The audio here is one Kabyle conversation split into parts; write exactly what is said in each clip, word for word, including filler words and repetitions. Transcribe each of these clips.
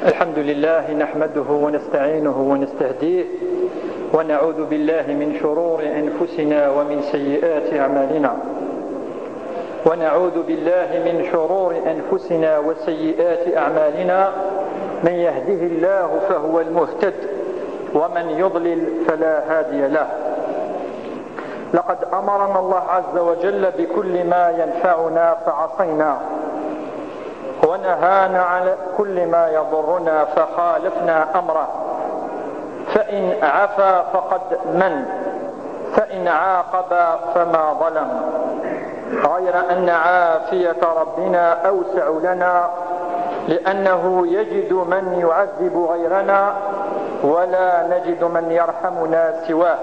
الحمد لله، نحمده ونستعينه ونستهديه، ونعوذ بالله من شرور أنفسنا ومن سيئات أعمالنا، ونعوذ بالله من شرور أنفسنا وسيئات أعمالنا. من يهده الله فهو المهتد، ومن يضلل فلا هادي له. لقد أمرنا الله عز وجل بكل ما ينفعنا فعصينا، ونهانا على كل ما يضرنا فخالفنا أمره، فإن عفا فقد من، فإن عاقب فما ظلم، غير أن عافية ربنا أوسع لنا، لأنه يجد من يعذب غيرنا ولا نجد من يرحمنا سواه.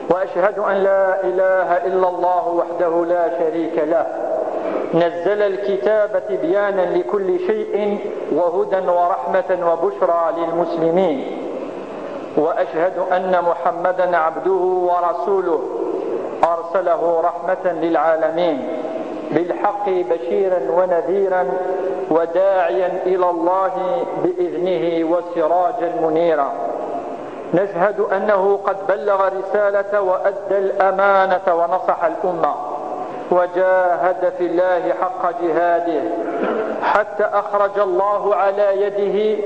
وأشهد أن لا إله إلا الله وحده لا شريك له، نزل الكتاب تبيانا لكل شيء وهدى ورحمة وبشرى للمسلمين. وأشهد أن محمدا عبده ورسوله، أرسله رحمة للعالمين، بالحق بشيرا ونذيرا، وداعيا إلى الله بإذنه وسراجا منيرا. نشهد أنه قد بلغ الرسالة وأدى الأمانة ونصح الأمة، وجاهد في الله حق جهاده، حتى أخرج الله على يده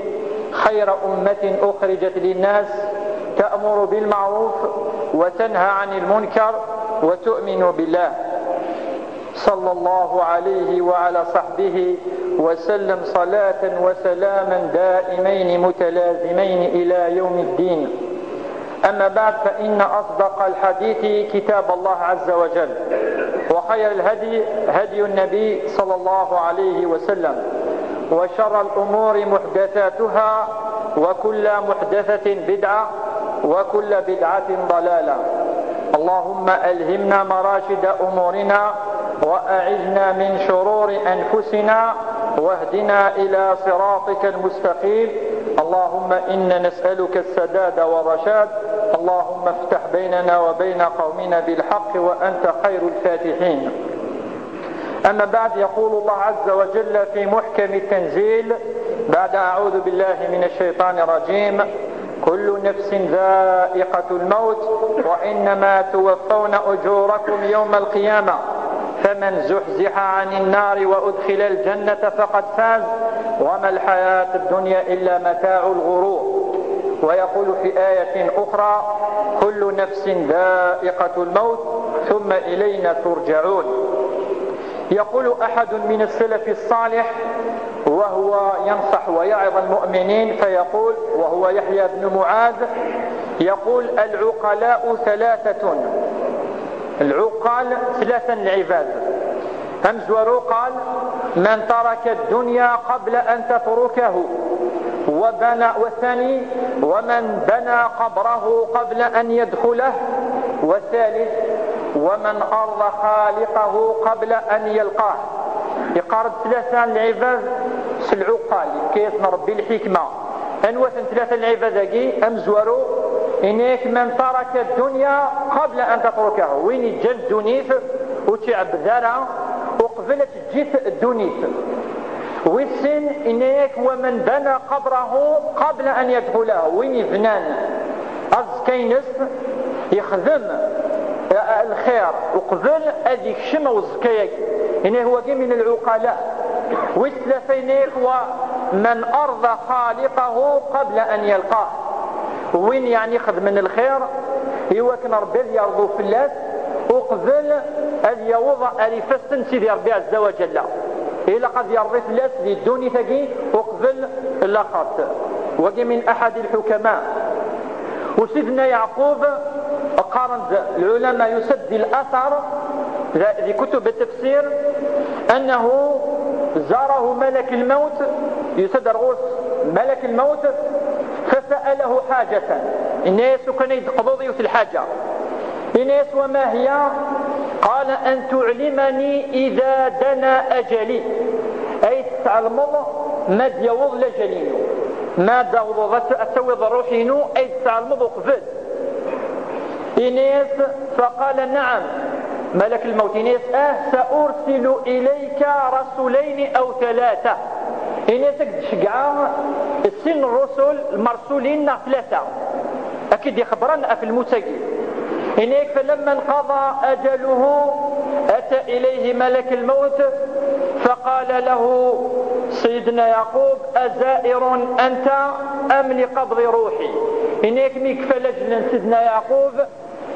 خير أمة أخرجت للناس، تأمر بالمعروف وتنهى عن المنكر وتؤمن بالله. صلى الله عليه وعلى صحبه وسلم، صلاة وسلاما دائمين متلازمين إلى يوم الدين. أما بعد، فإن أصدق الحديث كتاب الله عز وجل، وخير الهدي هدي النبي صلى الله عليه وسلم، وشر الأمور محدثاتها، وكل محدثة بدعة، وكل بدعة ضلالة. اللهم ألهمنا مراشد أمورنا، وأعذنا من شرور أنفسنا، واهدنا إلى صراطك المستقيم. اللهم إنا نسألك السداد والرشاد. اللهم افتح بيننا وبين قومنا بالحق وأنت خير الفاتحين. أما بعد، يقول الله عز وجل في محكم التنزيل بعد أعوذ بالله من الشيطان الرجيم: كل نفس ذائقة الموت، وإنما توفون أجوركم يوم القيامة، فمن زحزح عن النار وأدخل الجنة فقد فاز، وما الحياة الدنيا إلا متاع الغرور. ويقول في آية أخرى: كل نفس ذائقة الموت، ثم إلينا ترجعون. يقول أحد من السلف الصالح وهو ينصح ويعظ المؤمنين، فيقول، وهو يحيى بن معاذ، يقول: العقلاء ثلاثة. العقال ثلاثة العباد. أمزورو قال: من ترك الدنيا قبل أن تتركه، وبنى، والثاني: ومن بنى قبره قبل أن يدخله، والثالث: ومن أرضى خالقه قبل أن يلقاه. Iqareb tlata n lɛibad s lɛuqal, yefka-yasen Ṛebbi lḥikma. Anwa-ten tlata n lɛibad-agi? Amezwaru, yenna-yak: من ترك الدنيا قبل أن تتركه, win yeǧǧan ddunit ur tt-iɛebbed ara uqbel ad teǧǧ-it ddunit. Wis sin, yenna-yak: ومن بنى قبره قبل أن يدخله, win yebnan aẓekka-ines, yexdem lxir uqbel ad yekcem uẓekka-agi, yenna-yak: wagi min lɛuqala. Wis tlata, yenna-yak: ومن أرضى خالقه قبل أن يلقاه, win yeɛni xedmen lxir i wakken Ṛebbi ad yerḍu fell-as uqbel ad yaweḍ ar ifassen n Sidi Ṛebbi ɛezza wa ǧalla. Ilaq ad yerḍi fell-as di ddunit-agi uqbel laxert. Wagi min أحد الحكماء. وسيدنا يعقوب, qqaren-d lɛulama, يسد الأثر di kutub التفسير أنه زاره ملك الموت, yusa-d ar ɣur-s malak lmawt, فسأله حاجة, yenna-yas: lukan ad yi-d-teqḍuḍ yiwet lḥaǧa. Yenna-yas: وما هي؟ قال: أن تعلمني إذا دنا أجلي. Ad yi-d-tɛelmeḍ ma d-yaweḍ lajal-inu, ma d-tawḍeḍ ad tawiḍ ṛṛuḥ-inu, ad yi-d-tɛelmeḍ uqbel. Yenna-yas: فقال: نعم. Malak lmawt yenna-yas: ah, سأرسل إليك رسولين أو ثلاثة. Ini-as ad k-d-ceggɛeɣ sin n ṛṛusul, lmersulin neɣ tlata, ad k-id-ixebbren ɣef lmut-agi. Ini-ak: فلما انقضى أجله أتى إليه ملك الموت فقال له سيدنا يعقوب: أزائر أنت أم لقبض روحي؟ Ini-ak mi yekfa lajel n Sidna Yeɛqub,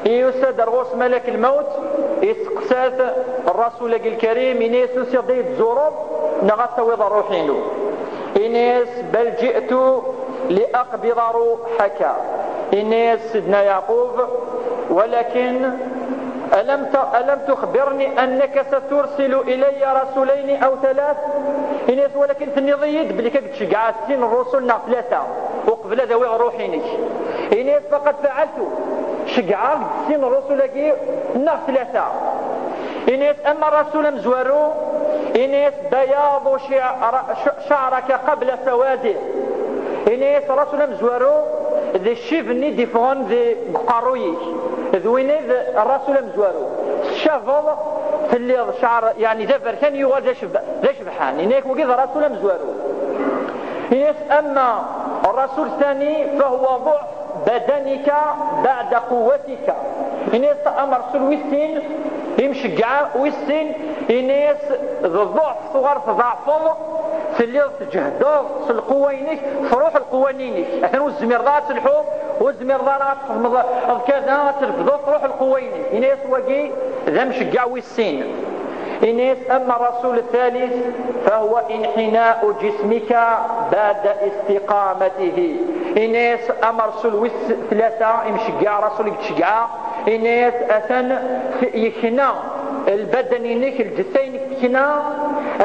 yusa-d ar ɣur-s malak lmawt, yesteqsa-t ṛṛasul-agi lkarim, ini-as: Tusiḍ-d ad yi-d-tzureḍ neɣ ad tawiḍ ṛṛuḥ-inu? Ini-as: بل جئت لأقبض روحك. Ini-as Sidna Yeɛqub: ولكن ألم ت-، ألم تخبرني أنك سترسل إلي رسولين أو ثلاث؟ Ini-as: Walakin tenniḍ-iyi-d belli ad k-id-ceggɛeɣ sin n ṛṛusul neɣ tlata uqbel ad awiɣ ṛṛuḥ-inek. Ini-as: فقد فعلت. Ceggɛeɣ-d sin n ṛṛusul-agi neɣ tlata. Ini-as: أما الرسول amezwaru, ini-as: بياض شعر-، ش-، شعرك قبل سواده. Ini-as: Ṛṛasul amezwaru d ccib-nni d-iffɣen deg uqerruy-ik, d win i d ṛṛasul amezwaru. Tcabeḍ, telliḍ cɛer, yeɛni d aberkan yuɣal d aceb-, d acebḥan. Ini-ak: Wagi d ṛṛasul amezwaru. Ini-as: أما الرسول الثاني فهو ضعف بدنك بعد قوتك. Ini-as: Amersul wis sin, imceggeɛ wis sin, ini-as: d ḍuɛf, tuɣal tḍeɛfeḍ, telliḍ tǧehdeḍ s lquwa-inek, truḥ lquwa-nni-inek. Atan ur tezmireḍ ara ad telḥuḍ, ur tezmireḍ ara ad txedmeḍ kada, ad trefdeḍ, truḥ lquwa-inek. Ini-as: Wagi d amceggeɛ wis sin. Ini-as: أما الرسول الثالث فهو انحناء جسمك بعد استقامته. Ini-as: Amersul wis tlata, imceggeɛ, ṛṛasul i yettceggeɛ, ini-as: atan t-, yekna lbaden-inek, lǧetta-inek tekna,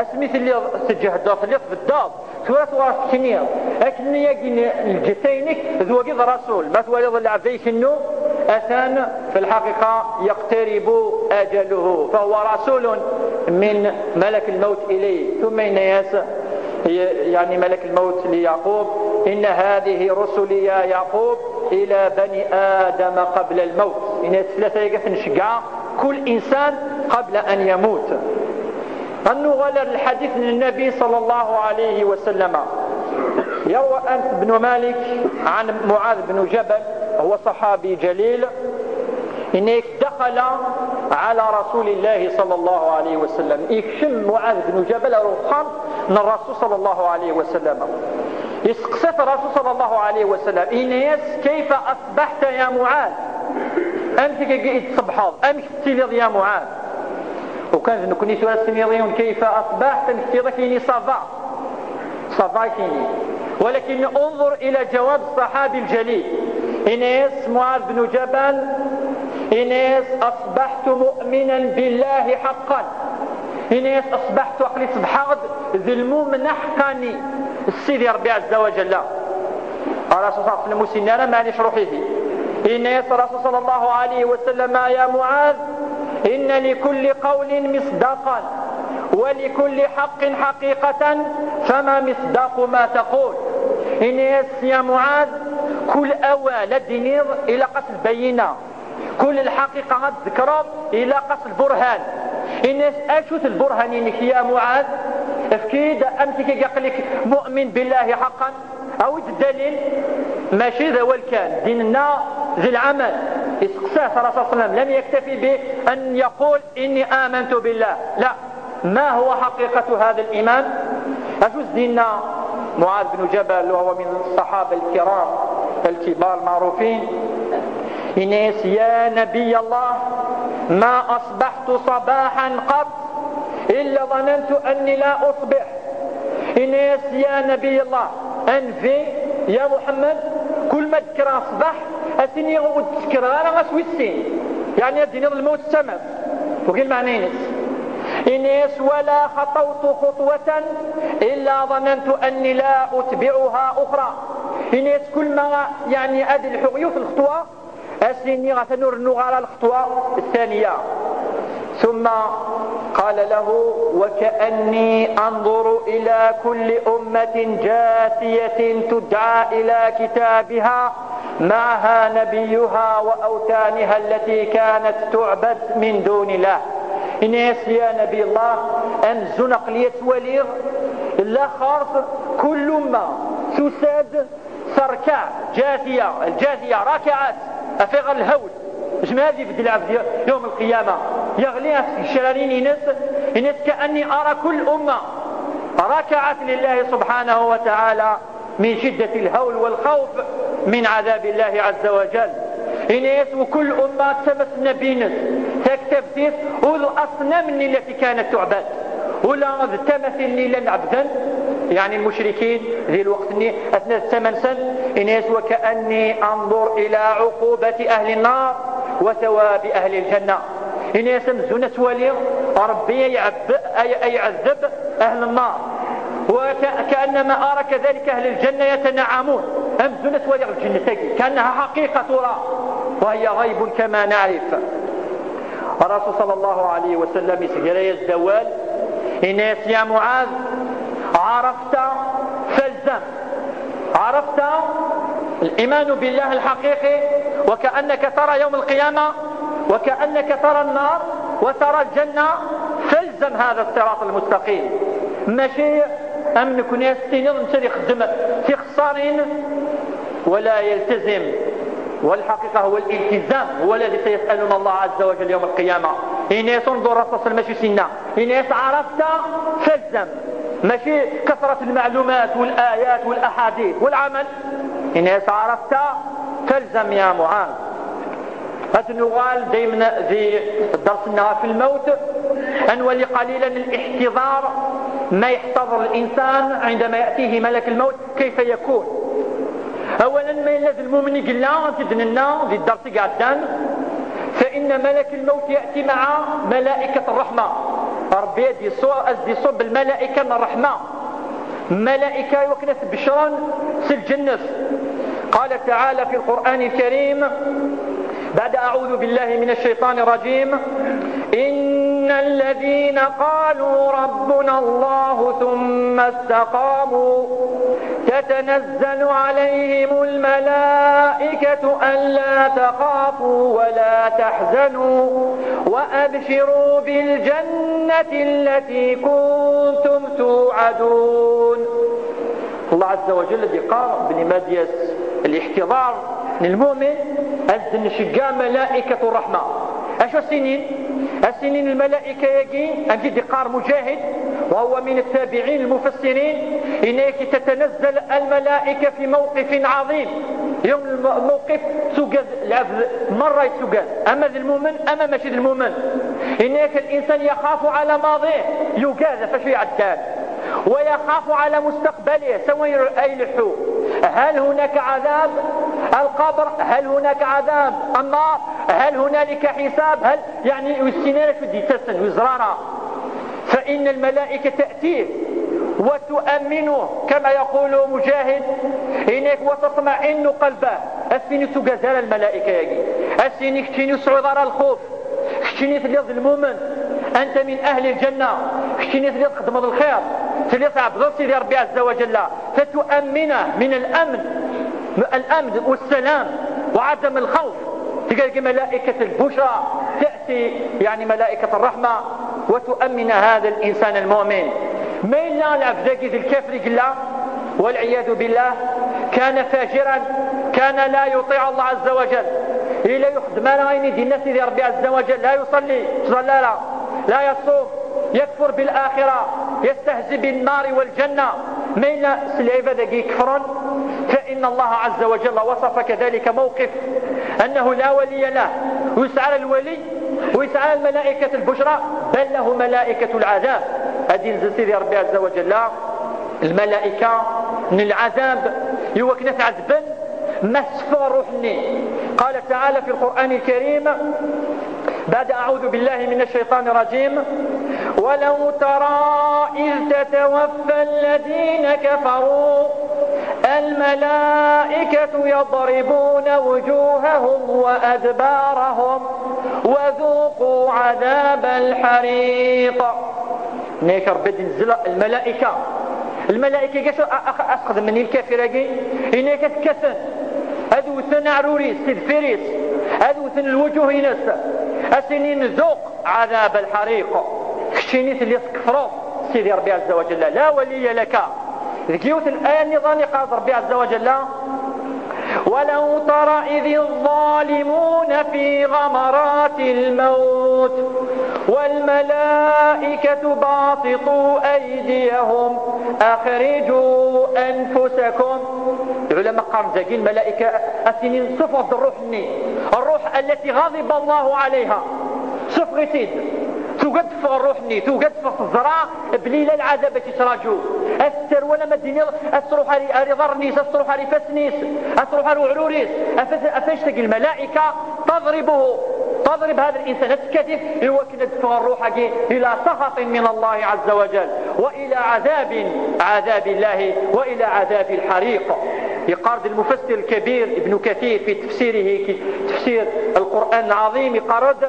asmi telliḍ tǧehdeḍ, telliḍ tbeddeḍ. Tura tuɣal tekniḍ. Akken-nni-agi n lǧetta-inek, d wagi d ṛṛasul. Ma twaliḍ lɛebd ikennu, atan fi lḥaqiqa يقترب أجله، فهو رسول من ملك الموت إليه. ثم إن ياس-، يعني ملك الموت ليعقوب: إن هذه رسلي يا يعقوب إلى بني آدم قبل الموت. Ini-as tlata-agi ad ten-ceggɛeɣ كل إنسان قبل أن يموت. Ad nuɣal ar lḥadit n Nnabi ṣalla Llahu ɛalayhi wa sallam. يروى أنس بن مالك عن معاذ بن جبل، هو صحابي جليل، إنه دخل على رسول الله صلى الله عليه وسلم. Yekcem Muɛad bin Ǧabal ar uxxam n Ṛṛasul ṣalla Llahu ɛalayhi wa sallam. Yesteqsa-t Ṛṛasul ṣalla Llahu ɛalayhi wa sallam, yenna-yas: كيف أصبحت يا معاذ؟ Amek akka i d-tṣebbḥeḍ? Amek tettiliḍ ya Muɛad? Ukan d nekkni tura s-tiniḍ yiwen: كيف أصبحت؟ Amek tettiliḍ? Ad k-yini: ça va. Ça va, ad k-yini. ولكن انظر إلى جواب الصحابي الجليل. Ini-as Muɛad bin Ǧabal, ini-as: أصبحت مؤمنا بالله حقا. Ini-as: أصبحت, aql-i ṣebḥeɣ-d d lmumen aḥeqqani s Sidi Ṛebbi ɛezza wa ǧalla. Ṛṛasul ṣalla Llahu ɛalayhi wa sallam ur s-yenni ara: معليش, ruḥ ihi. Ini-as Ṛṛasul ṣalla Llahu ɛalayhi wa sallam: يا معاذ، إن لكل قول مصداقا، ولكل حق حقيقة، فما مصداق ما تقول. Ini-as: Ya Muɛad, kul awal ad d-tiniḍ ilaq-as lbayyina. Kul lḥaqiqa ad tḍekkreḍ, ilaq-as lburhan. Ini-as: Acu-t lburhan-inek ya Muɛad? Efk-iyi-d amek akka aql-ik mu'min billahi ḥaqqan. Awi-d ddalil, mačči d awal kan, ddin-nneɣ d lɛamal. Isteqsa-t Ṛṛasul ṣalla Llahu ɛalayhi wa sallam, لم يكتفي بأن يقول إني آمنت بالله. لا. ما هو حقيقة هذا الإيمان؟ Acu s-d-yenna Muɛad bin Ǧabal, وهو من الصحابة الكرام الكبار المعروفين؟ Ini-as: يا نبي الله، ما أصبحت صباحا قط إلا ظننت أني لا أصبح. Ini-as: Ya Nabi Allah, a Nnbi, ya Muḥemmed, kul ma d-kkreɣ ṣṣbeḥ, ad s-iniɣ ur d-ssekreɣ ara ass wis sin. Yeɛni ad d-tiniḍ lmut d tamart. Wagi lmeɛna-ines. Ini-as: ولا خطوت خطوة إلا ظننت أني لا أتبعها أخرى. Ini-as: Kul ma, yeɛni, ad lḥuɣ yiwet n lxeṭwa, ad s-iniɣ atan ur rennuɣ ara lxeṭwa ttaniya. ثم قال له: وكأني أنظر إلى كل أمة جاثية تدعى إلى كتابها معها نبيها وأوثانها التي كانت تعبد من دون الله. Ini-as: Ya Nabi Allah, amzun aql-i ad twaliɣ Laxert, kul umma tusa-d s rrkaɛ, jatiya, lǧatiya, rakaɛat, affaire n lhawl. Jmeɛ ad ibeddel lɛebd yawm lqiyama, yeɣli ɣef tgecrarin-ines, ines كأني أرى كل أمة ركعت لله سبحانه وتعالى من شدة الهول والخوف من عذاب الله عز وجل. Ini-as, وكل أمة تمس النبي-ines, taktabt-is, والأصنام التي كانت تعبد. Ula d tamatin-nni llan ɛebden, yeɛni lmucrikin, di lweqt-nni, atna d tama-nsen, ini-as, وكأني أنظر إلى عقوبة أهل النار وثواب أهل الجنة. Ini-as, amzun ad twaliɣ Rebbi ay iɛebb-, ay, ay iɛezzeb أهل النار. وك-، كأنما أرى كذلك أهل الجنة يتنعمون. Amzun ad twaliɣ lǧennet-agi, كأنها حقيقة ترى، وهي غيب كما نعرف. Rasul صلى الله عليه وسلم iseggra-yas-d awal, ini-as, يا معاذ، عرفت فالزم. عرفت الإيمان بالله الحقيقي، وكأنك ترى يوم القيامة، وكأنك ترى النار وترى الجنة، فالزم هذا الصراط المستقيم. Mačči am nekni ad s-tiniḍ netta ad ixeddem tixeṣṣarin ولا يلتزم. والحقيقة هو الالتزام، هو الذي سيسألنا الله عز وجل يوم القيامة. Ini-as, انظر الرسول صلى الله عليه وسلم acu s-yenna. Ini-as, عرفت فالزم. Mačči كثرة المعلومات والآيات والأحاديث والعمل. Ini-as, عرفت فالزم يا معاذ. Ad nuɣal daymen di dders-nneɣ ɣef lmawt, ad nwali qalilan الاحتضار، ما يحتضر الإنسان عندما يأتيه ملك الموت كيف يكون. أولا, ma yella d lmumen i yella, akken d-nenna di dders i iɛeddan, فإن ملك الموت يأتي مع ملائكة الرحمة. Rebbi ad d-iṣu-, ad d-iṣubb lmalayka n ṛṛeḥma. Mmalayka i wakken ad t-beccren s lǧennet. قال تعالى في القرآن الكريم بعد أعوذ بالله من الشيطان الرجيم: إن الذين قالوا ربنا الله ثم استقاموا تتنزل عليهم الملائكة ألا تخافوا ولا تحزنوا وأبشروا بالجنة التي كنتم توعدون. Allah Azza wa Jalla ad d-iqqar belli ma d-yas liḥtiḍar n lmumin, ad d-nceggeɛ mala'ikat ṛṛeḥma. Acu ad s-inin? Ad s-inin lmalayika-agi, amek i d-iqqar Mujahid, وهو من التابعين المفسرين, yenna-yak تتنزل الملائكة في موقف عظيم. Yawm lmawqif, tugad lɛebd, merra yettugad, ama d lmumen, ama mačči d lmumen. Yenna-yak الإنسان يخاف على ماضيه, yugad ɣef wacu iɛeddan. ويخاف على مستقبله, s anwa ay ileḥḥu. هل هناك عذاب القبر؟ هل هناك عذاب النار؟ هل هنالك حساب؟ هل, يعني, ur yessin ara acu d-yettasen, ur yeẓri ara. فإن الملائكة تأتيه وتؤمنه كما يقول مجاهد, yenna-yak وتطمئن قلبه. Ad s-tini ur tugad ara lmalayika-agi. Ad s-tini keččini ur tesɛuḍ ara lxuf. Keččini telliḍ d lmumen, أنت من أهل الجنة. Keččini telliḍ txeddmeḍ lxir, telliḍ tɛebbdeḍ Sidi Ṛebbi عز وجل, فتؤمنه من الأمن, الأمن والسلام وعدم الخوف. تجي ملائكة البشرى تأتي, يعني ملائكة الرحمة, وتؤمن هذا الإنسان المؤمن. Ma yella lɛebd-agi d lkafir i yella, والعياذ بالله, كان فاجرا, كان لا يطيع الله عز وجل, illa ur ixeddem ara ayen i d-yenna Sidi Ṛebbi عز وجل, لا يصلي, ur yettẓalli ara, لا يصوم, يكفر بالآخرة, يستهزئ بالنار والجنة. Ma yella s lɛibad-agi ikefren, فإن الله عز وجل وصف كذلك موقف أنه لا ولي له, ur yesɛi ara lwali, ur yesɛi ara lmalaykat lbucra, بل له ملائكة العذاب. Ad d-inzel Sidi Ṛebbi عز وجل lmalayika n lɛadab, i wakken ad t-ɛedben ma teffeɣ ṛṛuḥ-nni. قال تعالى في القرآن الكريم بعد أعوذ بالله من الشيطان الرجيم: ولو ترى إذ تتوفى الذين كفروا الملائكة يضربون وجوههم وأدبارهم وذوقوا عذاب الحريق. Yenna-yak Ṛebbi ad d-inzel lmalayika. Lmalayika-agi acu a, a, a s-xedmen i lkafir-agi? Yenna-yak ad kkaten, ad wten aɛrur-is si deffir-is, ad wten lwuǧuh-ines, ad s-inin: ذق عذاب الحريق. Keččini telliḍ tkefreḍ, Sidi Ṛebbi Ɛezza wa Ǧalla, la waliya laka. Deg yiwet n aya nniḍen iqal Ṛebbi Ɛezza wa Ǧalla: ولو ترى إذ الظالمون في غمرات الموت والملائكة باسطو أيديهم أخرجوا أنفسكم. Lɛulama qqaren dagi lmalaika ad tinin sufɣet ṛṛuḥ-nni, ṛṛuḥ التي غضب الله عليها. Sufɣet-tt-id. Tugi ad teffeɣ ṛṛuḥ-nni, tugi ad teffeɣ, teẓra belli yella lɛadab ad tt-ittraǧu. Ad tetter wala ma d-tiniḍ ad tṛuḥ ar, ar iḍarren-is, ad tṛuḥ ar ifassen-is, ad tṛuḥ ar uɛrur-is. Af-, af-, afactagi lmalaika تضربه، تضرب هذا الإنسان، ad tekkat-it i wakken ad teffeɣ ṛṛuḥ-agi إلى سخط من الله عز وجل وإلى عذاب، عذاب الله وإلى عذاب الحريق. Yeqqar-d المفسر الكبير ابن كثير في تفسيره، تفسير القرآن العظيم، yeqqar-d: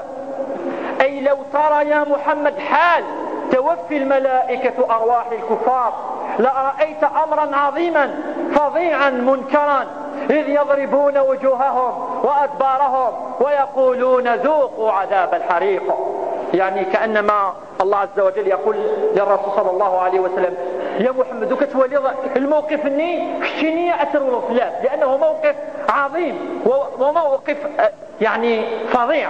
أي لو ترى يا محمد حال توفي الملائكة أرواح الكفار لرأيت أمرا عظيما فظيعا منكرا إذ يضربون وجوههم وأدبارهم ويقولون ذوقوا عذاب الحريق. يعني كأنما الله عز وجل يقول للرسول صلى الله عليه وسلم: يا محمد، كتولي الموقف ني كشيني أترو الخلاف، لأنه موقف عظيم و-، وموقف يعني فظيع،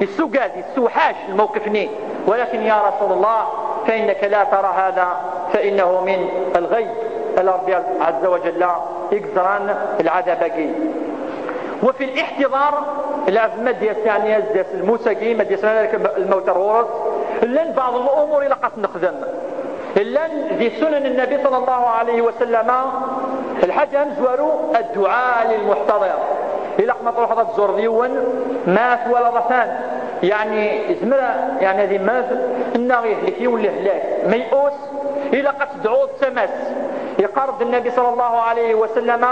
يسوقاد، يسوحاش الموقف ني. ولكن يا رسول الله، فإنك لا ترى هذا، فإنه من الغيب. الرب عز وجل يقزران العذاب كي. وفي الاحتضار، العذاب ما ديال يعني ديال الموسى كي، ما ديال الموت الغرس، لأن بعض الأمور إلا قد نخدم. Llan di sunan Nnabi صلى الله عليه وسلم الحاجة أمزوارو الدعاء للمحتضر. Ilaq ma tṛuḥeḍ ad tẓureḍ yiwen, ma twalaḍ atan, يعني, yezmer, يعني, ad immet, neɣ yehlek yiwen lehlak, ma yius, ilaq ad tedɛuḍ d tama-s. Yeqqar-d Nnabi صلى الله عليه وسلم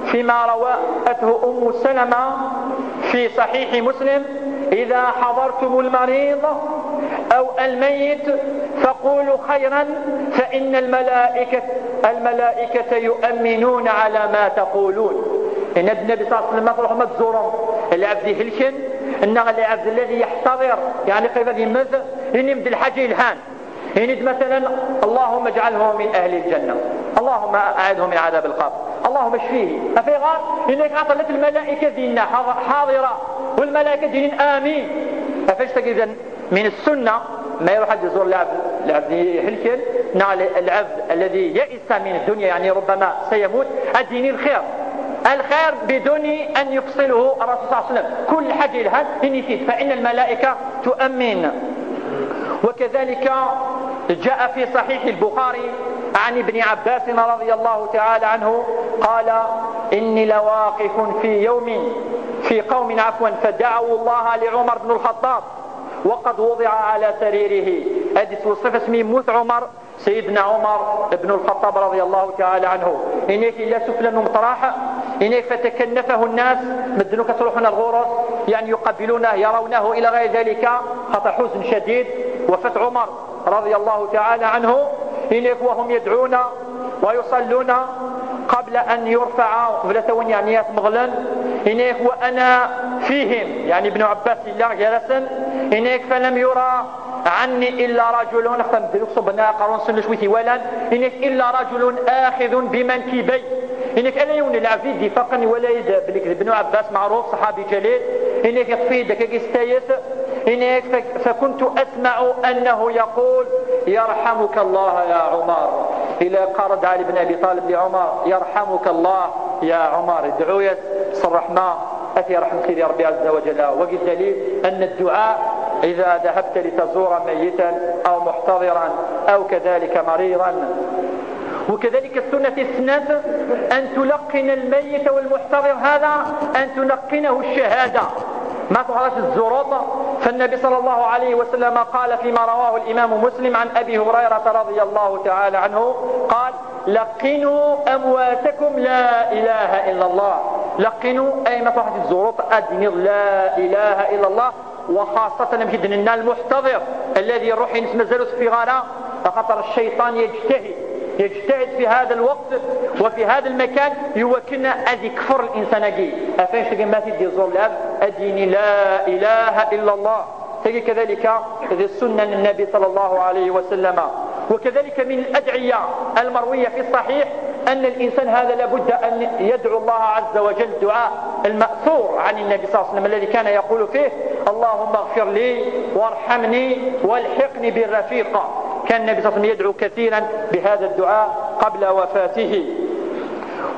فيما روته أم سلمة في صحيح مسلم: إذا حضرتم المريض أو الميت فقولوا خيرا فإن الملائكة، الملائكة يؤمنون على ما تقولون. Yenna-d Nnabi صلى الله عليه وسلم: ma tṛuḥem ad tẓurem lɛebd ihelken, neɣ lɛebd الذي يحتضر, يعني qrib ad yemmet, inim-d lḥaǧa yelhan. Ini-d مثلا: اللهم اجعله من أهل الجنة، اللهم أعذه من عذاب القبر، اللهم اشفيه. Af ayɣer? Yenna-k ɣaṭ llant lmalayka dinna, حاضرة, والملائكة دينين آمين. Af ayɣer تجد من السنة ما يروح عند يزور العبد، العبد يهلكن، نعم، العبد الذي يئس من الدنيا، يعني ربما سيموت، الدين الخير، الخير بدون أن يفصله الرسول صلى الله عليه وسلم. كل حاجة لها ينيتيد، فإن الملائكة تؤمن. وكذلك جاء في صحيح البخاري عن ابن عباس رضي الله تعالى عنه قال: إني لواقف في يوم، في قوم عفوا، فدعوا الله لعمر بن الخطاب وقد وضع على سريره. Ad yettweṣṣif asmi yemmut Ɛumar, Sayyidna Ɛumar ibn al-Xattab radiyallahu ta'ala anhu. Ini-ak yella sufella n umeṭraḥ, ini-ak فتكنفه الناس, medden akk ad ttruḥun ar ɣur-s, يعني يقبلونه، يرونه إلى غير ذلك, xaṭer حزن شديد, وفاة عمر رضي الله تعالى عنه, ini-ak وهم يدعون ويصلون قبل أن يرفع, qbel ad t-awin, يعني, ad t-meḍlen, ini-ak وأنا فيهم, يعني, Ibn Ɛebbas yella gar-asen, ini-ak فلم يرى عني إلا رجل, xaṭer medden akk ṣubben aqerru-nsen, ulac wi t-iwalan, ini-ak إلا رجل آخذ بمنكبي. Ini-ak ala yiwen n lɛebd i d-ifaqen, iwala-yi-d belli d Ibn Ɛebbas, meɛruf, ṣaḥabi jalil, ini-ak iṭṭef-iyi-d akka s tayet, ini-ak ف-، فكنت أسمع أنه يقول: يرحمك الله يا عمر. Ila yeqqar-d Ɛli ibn Abi Ṭalib li Ɛumar: يرحمك الله يا عمر, idɛu-yas s ṛṛeḥma, ad t-yerḥem Sidi Ṛebbi ɛezza wa ǧalla. Wagi ddalil أن الدعاء إذا ذهبت لتزور ميتا أو محتضرا أو كذلك مريضا. وكذلك السنة السنة أن تلقن الميت والمحتضر هذا، أن تلقنه الشهادة. ما تقعدش الزروط. فالنبي صلى الله عليه وسلم قال فيما رواه الإمام مسلم عن أبي هريرة رضي الله تعالى عنه قال: لقنوا أمواتكم لا إله إلا الله. لقنوا أي ما تقعدش الزروط أدني لا إله إلا الله. وخاصة أمشي دننا المحتضر الذي يروح ينس مازالو في غارة، خاطر الشيطان يجتهد، يجتهد في هذا الوقت وفي هذا المكان يوكلنا أذ يكفر الإنسان أجي. أفنش تجي ما تدي زور الأب أديني لا إله إلا الله. تجي كذلك ذي السنة النبي صلى الله عليه وسلم. وكذلك من الأدعية المروية في الصحيح أن الإنسان هذا لابد أن يدعو الله عز وجل الدعاء المأثور عن النبي صلى الله عليه وسلم الذي كان يقول فيه: "اللهم اغفر لي وارحمني والحقني بالرفيق". كان النبي صلى الله عليه وسلم يدعو كثيرا بهذا الدعاء قبل وفاته.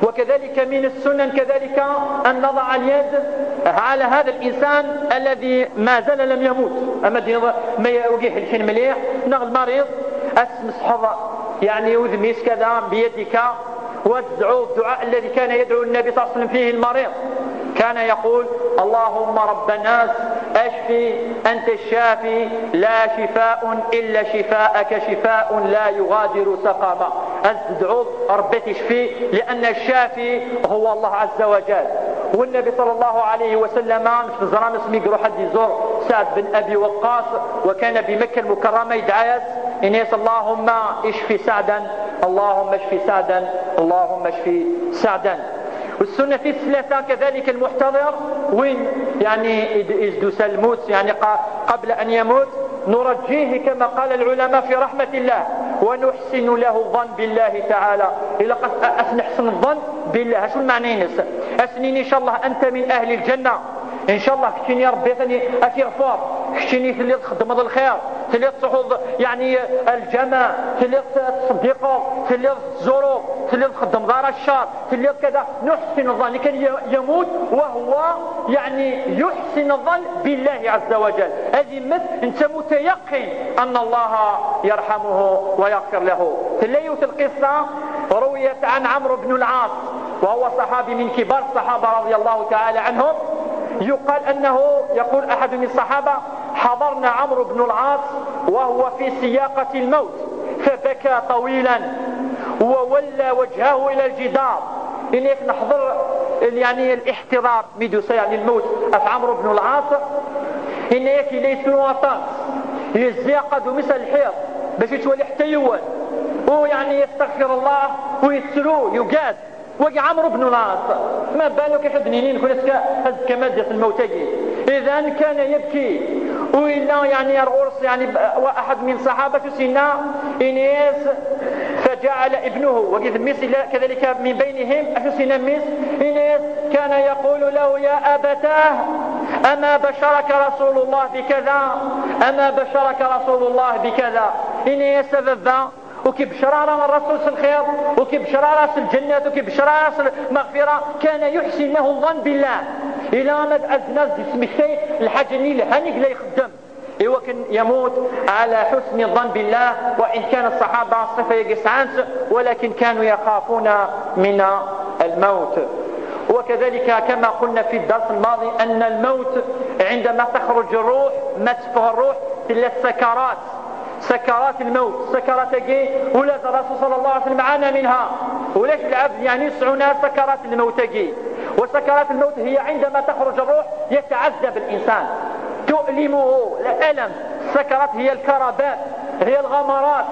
وكذلك من السنن كذلك أن نضع اليد على هذا الإنسان الذي ما زال لم يموت، أما دين ما يوجيه الحين مليح، نغ المريض أسمس حظ، يعني وذميس كذا بيدك، وادعو الدعاء الذي كان يدعو النبي صلى الله عليه وسلم فيه المريض. كان يقول: "اللهم رب الناس، أشفي، أنت الشافي، لا شفاء إلا شفاءك، شفاء لا يغادر سقما". أدعو ربي تشفي، لأن الشافي هو الله عز وجل. والنبي صلى الله عليه وسلم في زران اسمي يروح حد يزور سعد بن أبي وقاص، وكان بمكة المكرمة يدعي، إنيس: "اللهم اشف سعدا، اللهم اشف سعدا، اللهم اشف سعدا". والسنة في الثلاثة كذلك المحتضر وين، يعني، يد-، يزدو سلموت، يعني، ق-، قبل أن يموت نرجيه كما قال العلماء في رحمة الله، ونحسن له الظن بالله تعالى. إلا قد أ-، أسنحسن الظن بالله، شو المعنى ينس؟ أسنين إن شاء الله أنت من أهل الجنة، إن شاء الله كتشيني ربي ثاني أكي غفور، كتشيني في اللي تخدم الخير، في اللي تحوض، يعني، الجماعة، في اللي تصدقه، في اللي تزوره، في اللي تخدم دار الشر، في اللي كذا. نحسن الظن، كان ي-، يموت وهو، يعني، يحسن الظن بالله عز وجل. هذه مثل أنت متيقن أن الله يرحمه ويغفر له. في الليلة القصة رويت عن عمرو بن العاص، وهو صحابي من كبار الصحابة رضي الله تعالى عنهم. يقال أنه، يقول أحد من الصحابة: "حضرنا عمرو بن العاص وهو في سياقة الموت، فبكى طويلا وولى وجهه إلى الجدار". إنك نحضر، يعني، الاحتضار ميدوسا، يعني الموت، أف عمرو بن العاص. إنك ليس وطاس يزيق دو مثل الحيط باش يتولي حتى يوال، ويعني يستغفر الله ويتسرو يقاد. وقع عمرو بن العاص، ما بالك يحب نينين كل اسكا هز كما ديت الموتى؟ إذا كان يبكي، وإلا يعني رؤوس يعني ب-، وأحد من صحابة سيدنا إنيس، فجعل ابنه وقد ميس إلى كذلك من بينهم أشو سيدنا ميس إنيس كان يقول له: "يا أبتاه، أما بشرك رسول الله بكذا؟ أما بشرك رسول الله بكذا؟" إنيس بابا وكيبشر على الرسول في الخير، وكيبشر على راس الجنات، وكيبشر على راس المغفرة، كان يحسن له الظن بالله. إلى ما أزناز يسمي الحاجة اللي هانيك لا يخدم. إيوا كان يموت على حسن الظن بالله، وإن كان الصحابة صفة يقسعانس، ولكن كانوا يخافون من الموت. وكذلك كما قلنا في الدرس الماضي أن الموت عندما تخرج الروح، ما تفه الروح، إلا السكرات، سكرات الموت، سكرات كي ولاد الرسول صلى الله عليه وسلم عانى منها. ولاش العبد يعني يسعنا سكرات الموت كي؟ وسكرات الموت هي عندما تخرج الروح يتعذب الإنسان، تؤلمه الألم. السكرات هي الكربات، هي الغمرات،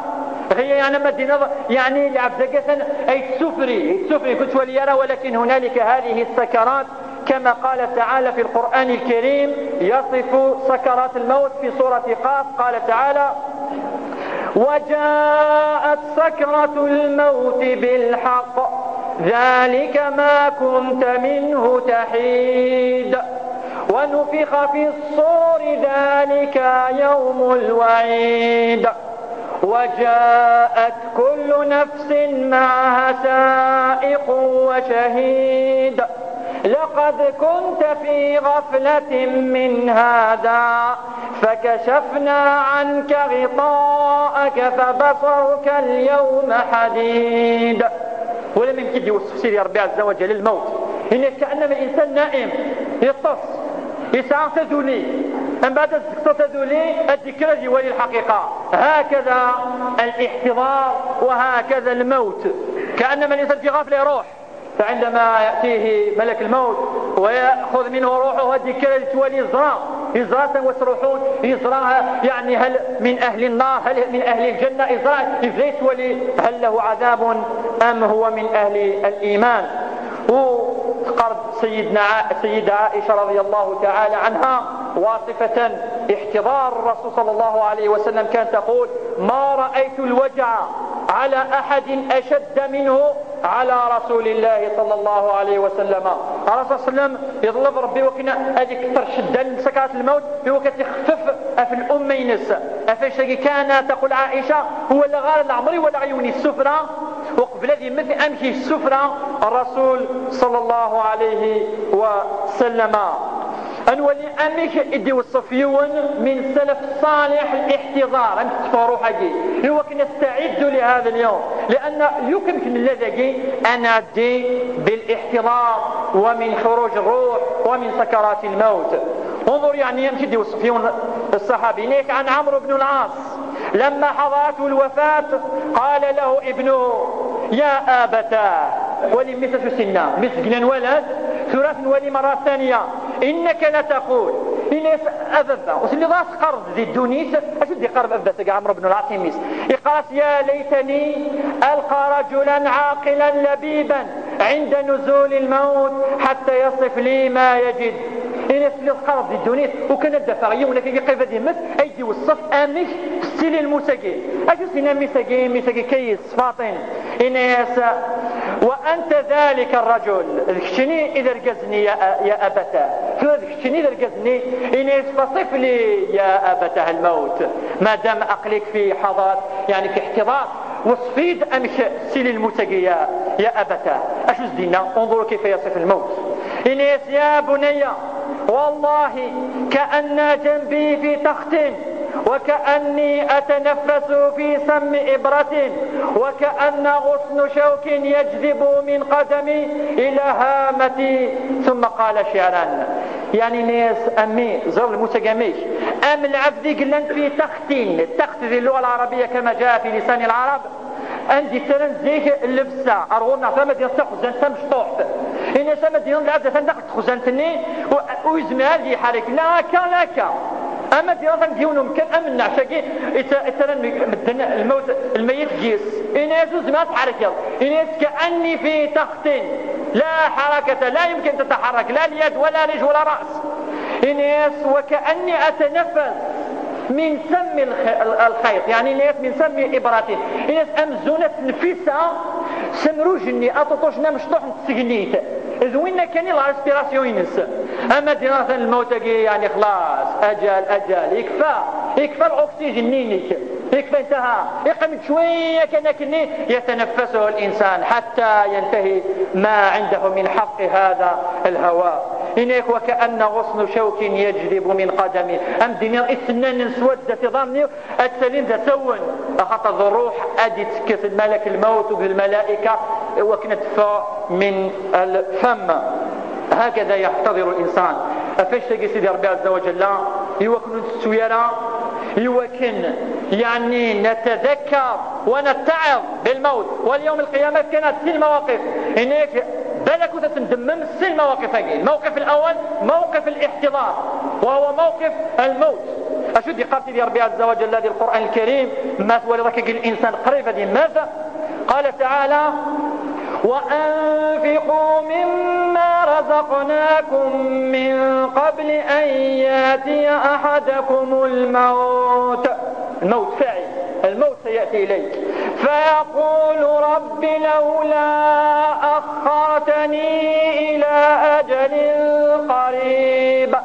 هي يعني ما دينا، يعني العبد قسن أي تسفري، تسفري كنت ولي يرى، ولكن هنالك هذه السكرات كما قال تعالى في القرآن الكريم يصف سكرات الموت في سورة قاف، قال تعالى: "وجاءت سكرة الموت بالحق، ذلك ما كنت منه تحيد، ونفخ في الصور، ذلك يوم الوعيد، وجاءت كل نفس معها سائق وشهيد، لقد كنت في غفلة من هذا، فكشفنا عنك غطاءك فبصرك اليوم حديد". ولم يمكن يوصف سيدي ربي عز وجل الموت، إنه كأنما الإنسان نائم، يطس، يسعى تدولي، من بعد الزكتة تدولي الذكرى يولي الحقيقة. هكذا الاحتضار وهكذا الموت، كأنما الإنسان في غفلة يروح، فعندما يأتيه ملك الموت ويأخذ منه روحه، هذه كلا توالي يزرع، يزرع وتروحون، يزرع، يعني، هل من أهل النار، هل من أهل الجنة، يزرع، يبدا يتولي هل له عذاب أم هو من أهل الإيمان. وقرب سيدنا ع-، سيدة عائشة رضي الله تعالى عنها، واصفة احتضار الرسول صلى الله عليه وسلم كانت تقول: ما رأيت الوجع على أحد أشد منه على رسول الله صلى الله عليه وسلم. الرسول صلى الله عليه وسلم يطلب ربي وكنا هذيك الشدة من سكرات الموت، هو كتخفف في الأمة ينس. أفشتاقي كان، تقول عائشة، هو اللي غار العمري ولا عيوني السفرة، وقبل ذي مثل أمشي السفرة الرسول صلى الله عليه وسلم. أنولي أمك إدي وصفيون من سلف صالح الاحتضار، أمك تفاروح أجي. هو كنا استعد لهذا اليوم، لأن يمكن كن الذي أنا دي بالاحتضار ومن خروج الروح ومن سكرات الموت. انظر يعني يمشي دي وصفيون الصحابي. هناك عن عمرو بن العاص: لما حضرته الوفاة قال له ابنه: يا أبتاه. ولي مثل سنة مثل جنان ولد ثلاث ولي مرة ثانية: إنك لتقول. إنس أبدا وسلي راس قرض ذي الدونيس. أشد يقرب أبدا سجى عمرو بن العاص يميس يقاس: يا ليتني ألقى رجلا عاقلا لبيبا عند نزول الموت حتى يصف لي ما يجد. إنس اللي قرض ذي الدونيس وكان الدفع يوم لك يقف ذي مس أيدي والصف أمك في السلي المساقين. أشو سينا مساقين؟ مساقين كيس فاطن. إنس: وأنت ذلك الرجل. ذكشني إذا رجزني يا، يا أبتاه. فذكشني إذا رجزني. إنس: فصف لي يا أبتاه الموت، ما دام أقلك في حضار، يعني في احتضار، وصفيد أمك سيلي المتقي يا، يا أبتاه. أشو زدينا؟ انظروا كيف يصف الموت. إنس: يا بني، والله كأن جنبي في تخت، وكأني أتنفس في سم إبرة، وكأن غصن شوك يجذب من قدمي إلى هامتي. ثم قال شعرا. يعني ناس أمي زر المتقاميش. أم العبد قلن في تخت، التخت ذي اللغة العربية كما جاء في لسان العرب، عندي ترنزيك اللبسة، أرغونا فما دير تخزن تمشطوح. إن سما دير العبد تندق تخزن تني، و-، ويزمع هذه حرك. لا كا، لا كا. أما دير تنجيون مكان أم النعشاقي، إت-، إترن مدن الموت، الميت جيس. إن يسوس ما تحرك يلا. إن يس كأني في تخت. لا حركة، لا يمكن تتحرك، لا اليد ولا رجل ولا رأس. إن يس وكأني أتنفس من سم الخ-، ال-، الخيط، يعني إن يس من سم إبرة. إن يس أمزونة نفسها سمروجني أطوطوش نمشطوح نتسقنيت. إذ وين كان la respiration ينس. أما دير الموت يعني خلاص، أجل، أجل، يكفى، يكفى الأكسجين نينيك. يكفى انتهى. يقم شوية كأنك يتنفسه الإنسان حتى ينتهي ما عنده من حق هذا الهواء. إنك وكأن غصن شوك يجذب من قدمي. أم دنيا السنان سودة في ظني أتسلين ذا سون. أخطى الروح أدي تكس الملك الموت والملائكة وكنا تفا من الفم. هكذا يحتضر الإنسان. أفاش تجي سيدي ربي عز وجل؟ يوكن السويرة، يوكن يعني نتذكر ونتعظ بالموت. واليوم القيامة كانت ست مواقف. إنك بالك وتتندمم ست مواقف هاي. الموقف الأول موقف الاحتضار، وهو موقف الموت. أشد قال سيدي ربي عز وجل في القرآن الكريم، ما سوى لك الإنسان قريب هذه ماذا؟ قال تعالى: وأنفقوا مما رزقناكم من قبل أن يأتي أحدكم الموت. الموت فاعل، الموت سيأتي إليك. فيقول: رب لولا أخرتني إلى أجل قريب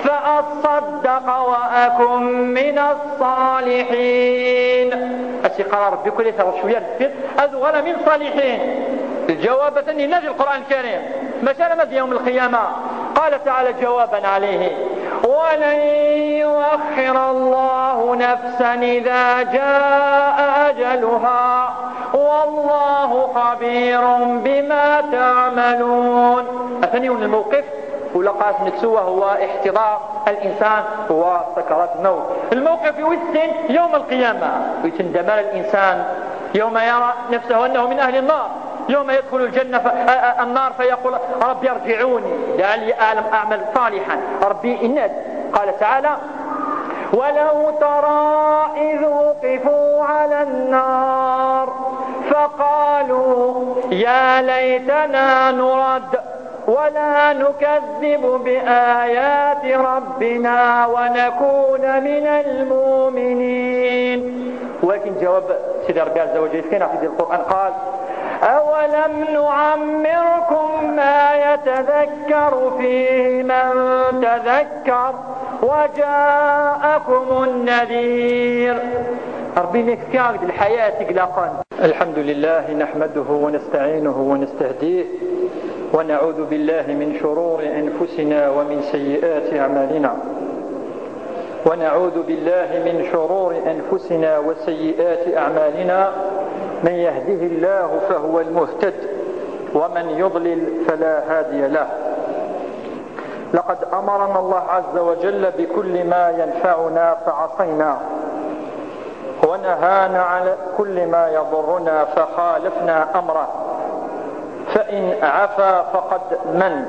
فأصدق وأكن من الصالحين. أسي قال ربي كل ثلاث شوية الفيل أذغل من صالحين. الجواب ثاني نادي القرآن الكريم. ما شاء ما يوم القيامة. قال تعالى جوابا عليه: ولن يؤخر الله نفسا إذا جاء أجلها والله خبير بما تعملون. أثني الموقف ولقات نتسوى هو احتضار الإنسان هو سكرات الموت. الموقف يوسن يوم القيامة، يتندم الإنسان يوم يرى نفسه أنه من أهل النار، يوم يدخل الجنة ف-، آ-، آ-، النار فيقول: ربي ارجعوني لعلي أعلم أعمل صالحا. ربي إناد. قال تعالى: ولو ترى إذ وقفوا على النار فقالوا يا ليتنا نرد ولا نكذب بآيات ربنا ونكون من المؤمنين. ولكن جواب سيدي ربي عز وجل كان في القرآن قال: أولم نعمركم ما يتذكر فيه من تذكر وجاءكم النذير. ربي نكفي الحياة إطلاقا. الحمد لله نحمده ونستعينه ونستهديه، ونعوذ بالله من شرور أنفسنا ومن سيئات أعمالنا. ونعوذ بالله من شرور أنفسنا وسيئات أعمالنا. من يهده الله فهو المهتد، ومن يضلل فلا هادي له. لقد أمرنا الله عز وجل بكل ما ينفعنا فعصينا، ونهانا على كل ما يضرنا فخالفنا أمره، فإن عفا فقد من،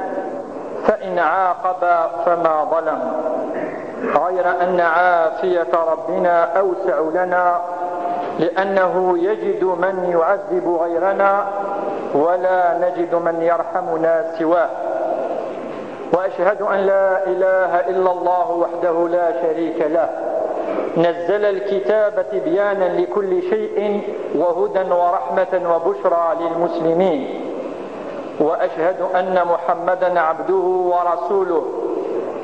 فإن عاقب فما ظلم، غير أن عافية ربنا أوسع لنا، لأنه يجد من يعذب غيرنا ولا نجد من يرحمنا سواه. وأشهد أن لا إله إلا الله وحده لا شريك له، نزل الكتاب تبيانا لكل شيء وهدى ورحمة وبشرى للمسلمين. وأشهد أن محمدا عبده ورسوله،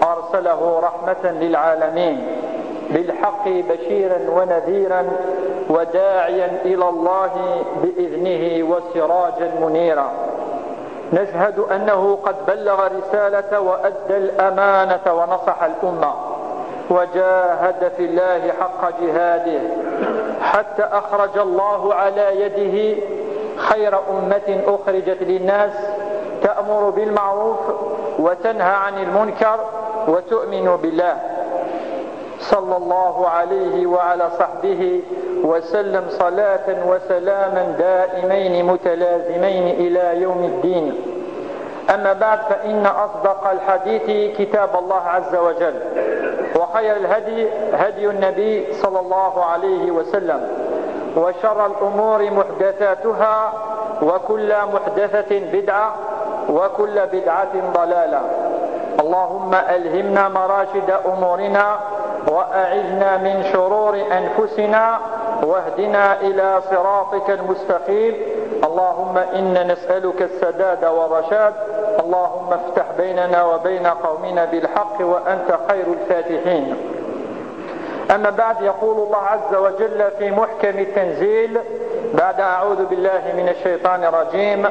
أرسله رحمة للعالمين، بالحق بشيرا ونذيرا، وداعيا إلى الله بإذنه وسراجا منيرا. نشهد أنه قد بلغ الرسالة وأدى الأمانة ونصح الأمة، وجاهد في الله حق جهاده، حتى أخرج الله على يده خير أمة أخرجت للناس، تأمر بالمعروف وتنهى عن المنكر وتؤمن بالله، صلى الله عليه وعلى صحبه وسلم، صلاة وسلاما دائمين متلازمين إلى يوم الدين. أما بعد، فإن أصدق الحديث كتاب الله عز وجل، وخير الهدي هدي النبي صلى الله عليه وسلم، وشر الأمور محدثاتها، وكل محدثة بدعة، وكل بدعة ضلالة. اللهم ألهمنا مراشد أمورنا، وأعذنا من شرور أنفسنا، واهدنا إلى صراطك المستقيم. اللهم إنا نسألك السداد والرشاد. اللهم افتح بيننا وبين قومنا بالحق وأنت خير الفاتحين. أما بعد، يقول الله عز وجل في محكم التنزيل بعد أعوذ بالله من الشيطان الرجيم: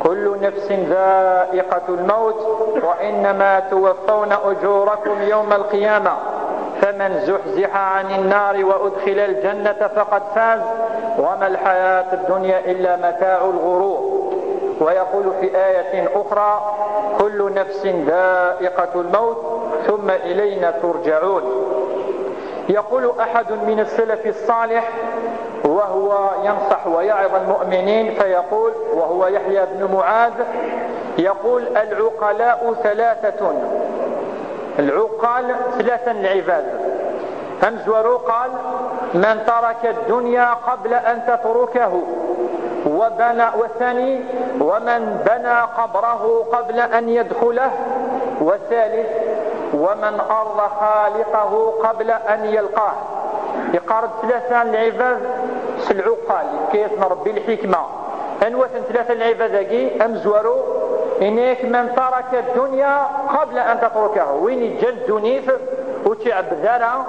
كل نفس ذائقة الموت، وإنما توفون أجوركم يوم القيامة، فمن زحزح عن النار وأدخل الجنة فقد فاز، وما الحياة الدنيا إلا متاع الغرور. ويقول في آية أخرى: كل نفس ذائقة الموت، ثم إلينا ترجعون. يقول أحد من السلف الصالح وهو ينصح ويعظ المؤمنين، فيقول، وهو يحيى بن معاذ، يقول: العقلاء ثلاثة. العقال ثلاثة العباد. همزورو قال: من ترك الدنيا قبل أن تتركه، وبنى، والثاني: ومن بنى قبره قبل أن يدخله، والثالث: ومن أرضى خالقه قبل أن يلقاه. يقارب ثلاثة العباد، سلعو قال كيف نربي الحكمة. أنوث ثلاثة العباد أجي أمزورو، إنيك من ترك الدنيا قبل أن تتركه، وين يجن دونيث وتعب ذرا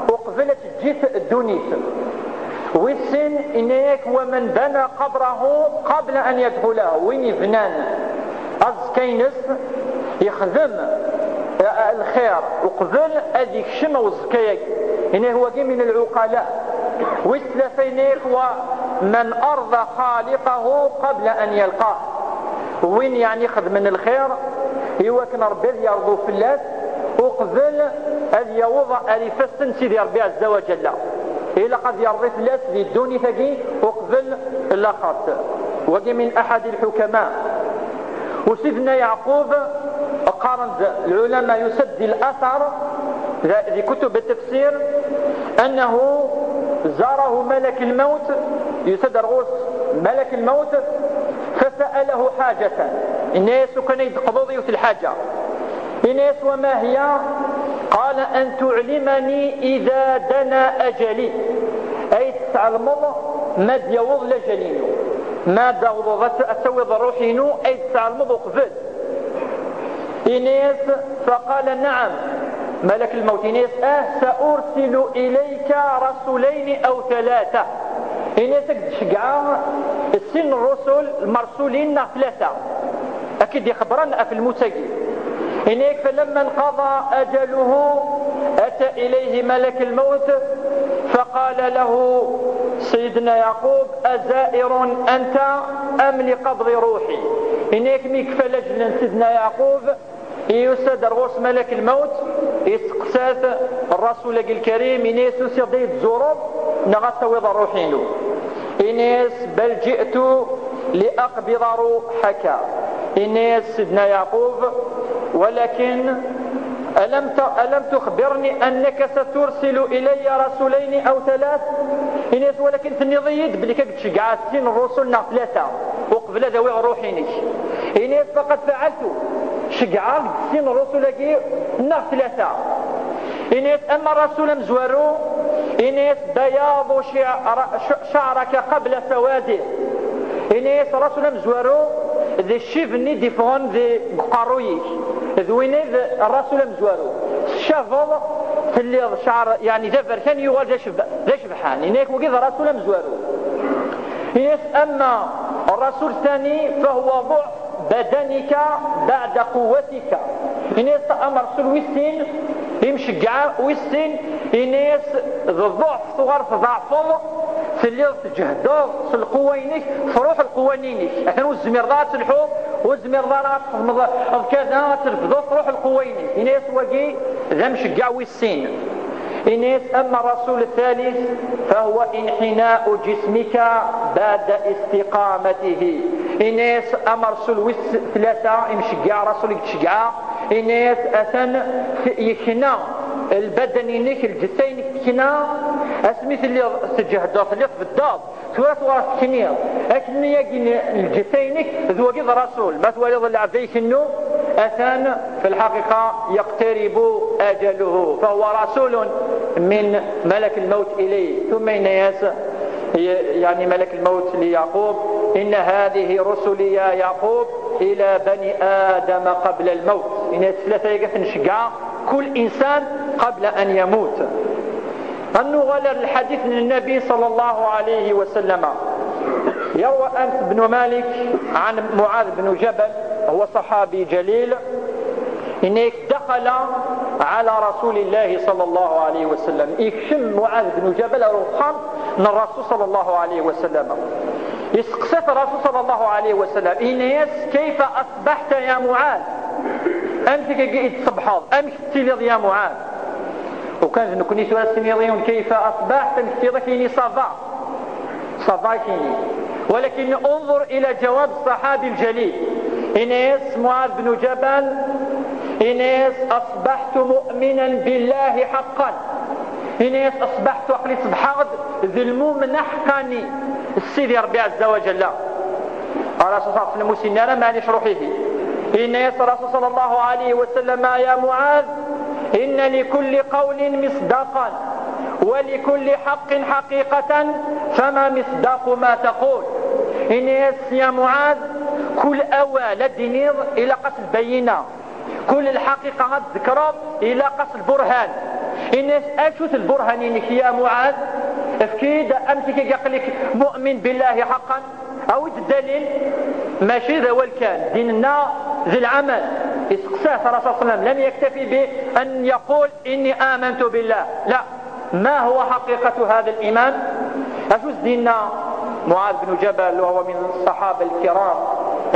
وقبل تجيث الدونيث. ويسن إنيك ومن بنى قبره قبل أن يدخله، وين يبنان أزكينس يخدم الخير وقبل أذيك شم وزكيك. إنه هو من العقلاء. ويسلفينيك ومن أرضى خالقه قبل أن يلقاه. وين يعني خدم الخير، إيوا كان ربي يرضو فلاس وقبل أن يوضع ألفاس سيدي ربي عز وجل. إلا قد يرضي فلاس في الدنيا تاقي وقبل الآخرة. وقي من أحد الحكماء. وسيدنا يعقوب قارن العلماء يسد الأثر ذا-، ذي كتب التفسير أنه زاره ملك الموت، يسد رغوس ملك الموت، فسأله حاجة. Ini-as: "Lukan ay d-teqḍuḍ yiwet lḥaǧa." Ini-as: "Wa ma hiya?" Qala: "An tu'limani idha dana ajali." Ay d-tesɛelmeḍ ma d-yaweḍ lajal-inu, ma d-awḍeḍ ad t-, ad tawiḍ ṛṛuḥ-inu, ay d-tesɛelmeḍ uqbel. Ini-as: "Faqala: Na'am." Malak lmawt ini-as: "Ah, sa'ursilu ilayka rasulayni aw thalatha." Ini-as: "Ad k-d-ceggɛeɣ sin n ṛṛusul, lmersulin neɣ tlata, ad k-id-ixebbren ɣef lmut-agi." Ini-ak: "Falamma nqada ajaluhu, ata ilayhi malak lmawt, faqala lahu Sayyidina Yaqub: Aza'irun anta am liqabḍi ruḥi?" Ini-ak: "Mi yekfa lajel n Sidna Yaqub, yusa-d ar ɣur-s malak lmawt, yesteqsa-t ṛṛasul-agi lkarim, ini-as: Tusiḍ-d ad yi-tzureḍ neɣ ad tawiḍ ṛṛuḥ-inu?" Ini-as: "Bal ji'tu li aqbida ruḥaka." Ini-as Sidna Yaqub: "Walakin alam ta-, alam tukhbirni annaka satursilu ilayya rasulayni aw thalath?" Ini-as: "Walakin tenniḍ-iyi-d belli ad k-d-ceggɛeɣ sin n ṛṛusul neɣ tlata uqbel ad awiɣ ṛṛuḥ-inek." Ini-as: "Faqad fa'altu." Ceggɛeɣ-d sin n ṛṛusul-agi neɣ tlata. Ini-as: "Ama ṛṛasul amezwaru," ini-as: "Bayadu shi'ra-, sh-, sha'raka qabla sawadi." Ini-as: "Ṛṛasul amezwaru, d ccib-nni d-iffɣen deg uqerruy-ik, d win i d ṛṛasul amezwaru. Tcabeḍ, telliḍ cceɛr, yeɛni d aberkan yuɣal d aceb-, d acebḥan." Ini-ak: "Wagi d ṛṛasul amezwaru." Ini-as: "Ama ṛṛasul thani, fahuwa ḍuɛf badanika ba'da quwwatika." Ini-as: "Ama ṛṛasul wis sin, imceggeɛ wis sin, ini-as d ḍuɛf, tuɣal tḍeɛfeḍ, telliḍ tǧehdeḍ s lquwwa-inek, truḥ lquwwa-inek. Atan ur tezmireḍ ara ad telḥuḍ, ur tezmireḍ ara ad txedmeḍ, ad kada, ad trefdeḍ, truḥ lquwwa-inek." Ini-as: "Wagi d amceggeɛ wis sin." Ini-as: "Ama ṛṛasul thalith, fahuwa inḥina'u jismika ba'da istiqamatihi." Ini-as: "Ama ṛṛasul wis tlata, imceggeɛ, ṛṛasul i yettceggeɛ." Ini-as: "Atan t-, yekna lbadan-inek, lǧetta-inek tekna, asmi telliḍ tǧehdeḍ, telliḍ tbeddeḍ, tura tuɣal tekniḍ. Akken-nni-agi n lǧetta-inek, d wagi d ṛṛasul. Ma twaliḍ lɛebd ikennu, atan fi lḥaqiqa yaqtaribu ajaluhu, fahuwa rasulun min malak lmawt ilayh." Thumma yenna-yas, y-, yeɛni malak lmawt li Yaqub: "Inna hadihi rusuli ya Yaqub ila bani Adama qabla lmawt." Yenna-yas: "Tlata-agi ad ten-ceggɛeɣ kul insan qabla an yamut." Ad nuɣal ar lḥadit n Nnabi ṣalla Llahu ɛalayhi wa sallam. Yerwa Anas bnu Malik ɛan Muɛad bnu Jabal, huwa ṣaḥabi jalil, yenna-ak: "Daxala ɛala Rasulillahi ṣalla Llahu ɛalayhi wa sallam." Ikcem Muɛad bnu Jabal ar uxxam n Ṛṛasul ṣalla Llahu ɛalayhi wa sallam. Iseqsa-t Ṛṛasul ṣalla Llahu ɛalayhi wa sallam, yenna-yas: "Kayfa aṣbaḥta ya Muɛad?" Amek akka i d-tṣebbḥeḍ? Amek tettiliḍ ya Muɛad? Ukan d nekkni tura s-tiniḍ yiwen: "Kayfa aṣbaḥt?" Amek tettiliḍ? Ad k-yini: "Ça va." Ça va, ad k-yini. Walakin unẓur ila jawab ṣṣaḥabi ljalil. Ini-yas Muɛad bnu Jabal, ini-yas: "Aṣbaḥtu mu'minan billahi ḥaqqan." Ini-yas: "Aṣbaḥtu, aql-i ṣebḥeɣ-d d lmumen aḥeqqani s Sidi Ṛebbi ɛezza wa jalla." Ṛṛasul ṣalla Llahu ɛalayhi wa sallam ur s-yenni ara: "Maɛlic, ruḥ ihi." Yenna-yas Ṛṛasul ṣalla Llahu ɛalayhi wa sallam: "Ya Muɛad, inna likulli qawlin misdaqan, wa likulli ḥaqqin ḥaqiqatan, fama misdaqu ma taqul." Yenna-yas: "Ya Muɛad, kul awal ad d-tiniḍ ilaq-as lbayyina, kul lḥaqiqa ad tzekkreḍ ilaq-as lburhan." Yenna-yas: "Acu-t lburhan-inek ya Muɛad? Efk-iyi-d amek akka aql-ik mu'min billahi ḥaqqan." Awi-d ddalil, mačči d awal kan, ddin-nneɣ d lɛamal. Iseqsa-t Ṛṛasul ṣalla Llahu ɛalayhi wa sallam, lam yaktafi bi an yaqul: "Inni amantu billah." La, ma huwa ḥaqiqatu hada l-iman? Acu s-d-yenna Muɛad bnu Jabal, wa huwa min ṣṣaḥaba l-kiram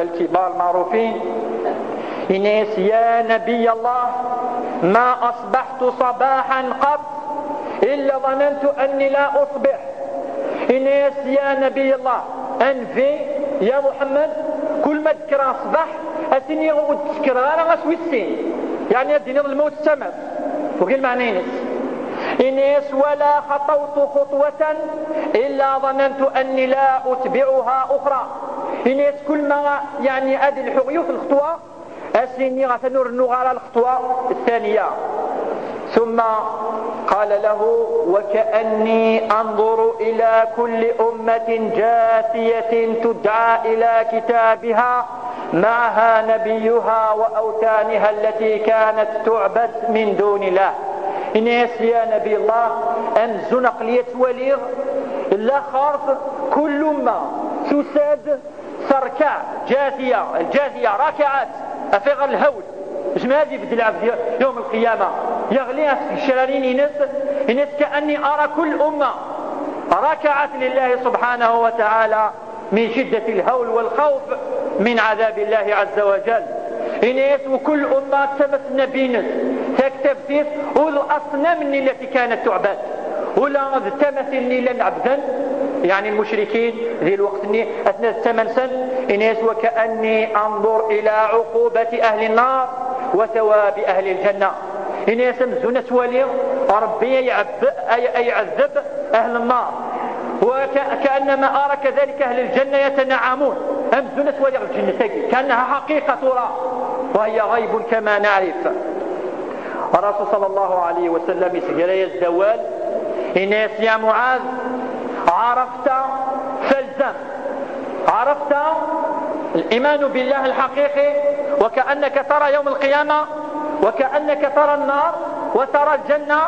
l-kibar l-maɛrufin? Yenna-yas: "Ya Nabiy Allah, ma aṣbaḥtu ṣabaḥan qatt illa ḍanantu anni la uṣbiḥ." Ini-as: "Ya Nabiy Allah, a Nnbi, ya Muḥemmed, kul ma d-kkreɣ ṣṣbeḥ, ad s-iniɣ ur d-ssekreɣ ara ass wis sin." Yeɛni ad d-tiniḍ lmut d tamaft. Tugi lmeɛna-ines. Ini-as: "Wala xaṭawtu xuṭwatan illa ḍanantu anni la utbiɛuha uxra." Ini-as, kul ma, yeɛni, ad lḥuɣ yiwet n lxeṭwa, ad s-iniɣ atan ur rennuɣ ara lxeṭwa ttaniya. ثم قال له: وكأني أنظر إلى كل أمة جاثية تدعى إلى كتابها معها نبيها وأوثانها التي كانت تعبد من دون الله. Ini-as, ya Nabi Allah, amzun aql-i ad twaliɣ laxert, kul umma tusa-d terkaɛ, jathiya, ljathiyat, rakiɛat, ɣef iɣer lhawl. Jmaɛ ad ibeddel lɛebd yawm lqiyama, yeɣli ɣef tgecranin-ines, ini-as: كأني أرى كل أمة ركعت لله سبحانه وتعالى من شدة الهول والخوف من عذاب الله عز وجل. Ini-as, u kul umma d tama-s n Nnbi-ines, taktabt-is, u d aṣnam-nni التي كانت تعبد. Ula d tamatin-nni llan ɛebden, yeɛni lmucrikin, di lweqt-nni, atna d tama-nsen, ini-as: وكأني أنظر إلى عقوبة أهل النار وثواب أهل الجنة. Ini-as, amzun ad twaliɣ Ṛebbi ay iɛebb-, ay, ay iɛeddeb ahl nnar. وك-، كأنما أرى كذلك أهل الجنة يتنعمون. Amzun ad twaliɣ lǧennet-agi, كأنها حقيقة ترى، وهي غيب كما نعرف. Rasul صلى الله عليه وسلم iseggra-yas-d awal, ini-as: يا معاذ، عرفت فالزم. عرفت الإيمان بالله الحقيقي، وكأنك ترى يوم القيامة، وكأنك ترى النار وترى الجنة،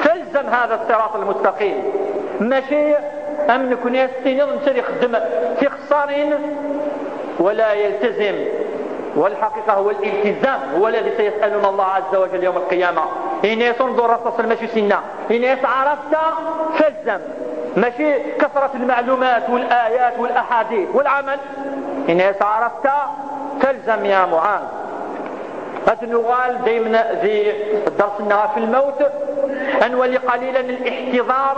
فالزم هذا الصراط المستقيم. Mačči am nekni ad s-tiniḍ netta ad ixeddem tixeṣṣarin ولا يلتزم. والحقيقة هو الالتزام، هو الذي سيسألنا الله عز وجل يوم القيامة. Ini-as, unḍur, Rasul صلى الله عليه وسلم acu s-yenna. Ini-as: عرفت فالزم. Mačči كثرة المعلومات والآيات والأحاديث والعمل. Ini-as: عرفت فالزم يا معاذ. Ad nuɣal daymen di dders-nneɣ ɣef lmawt, ad nwali qalilan الاحتضار،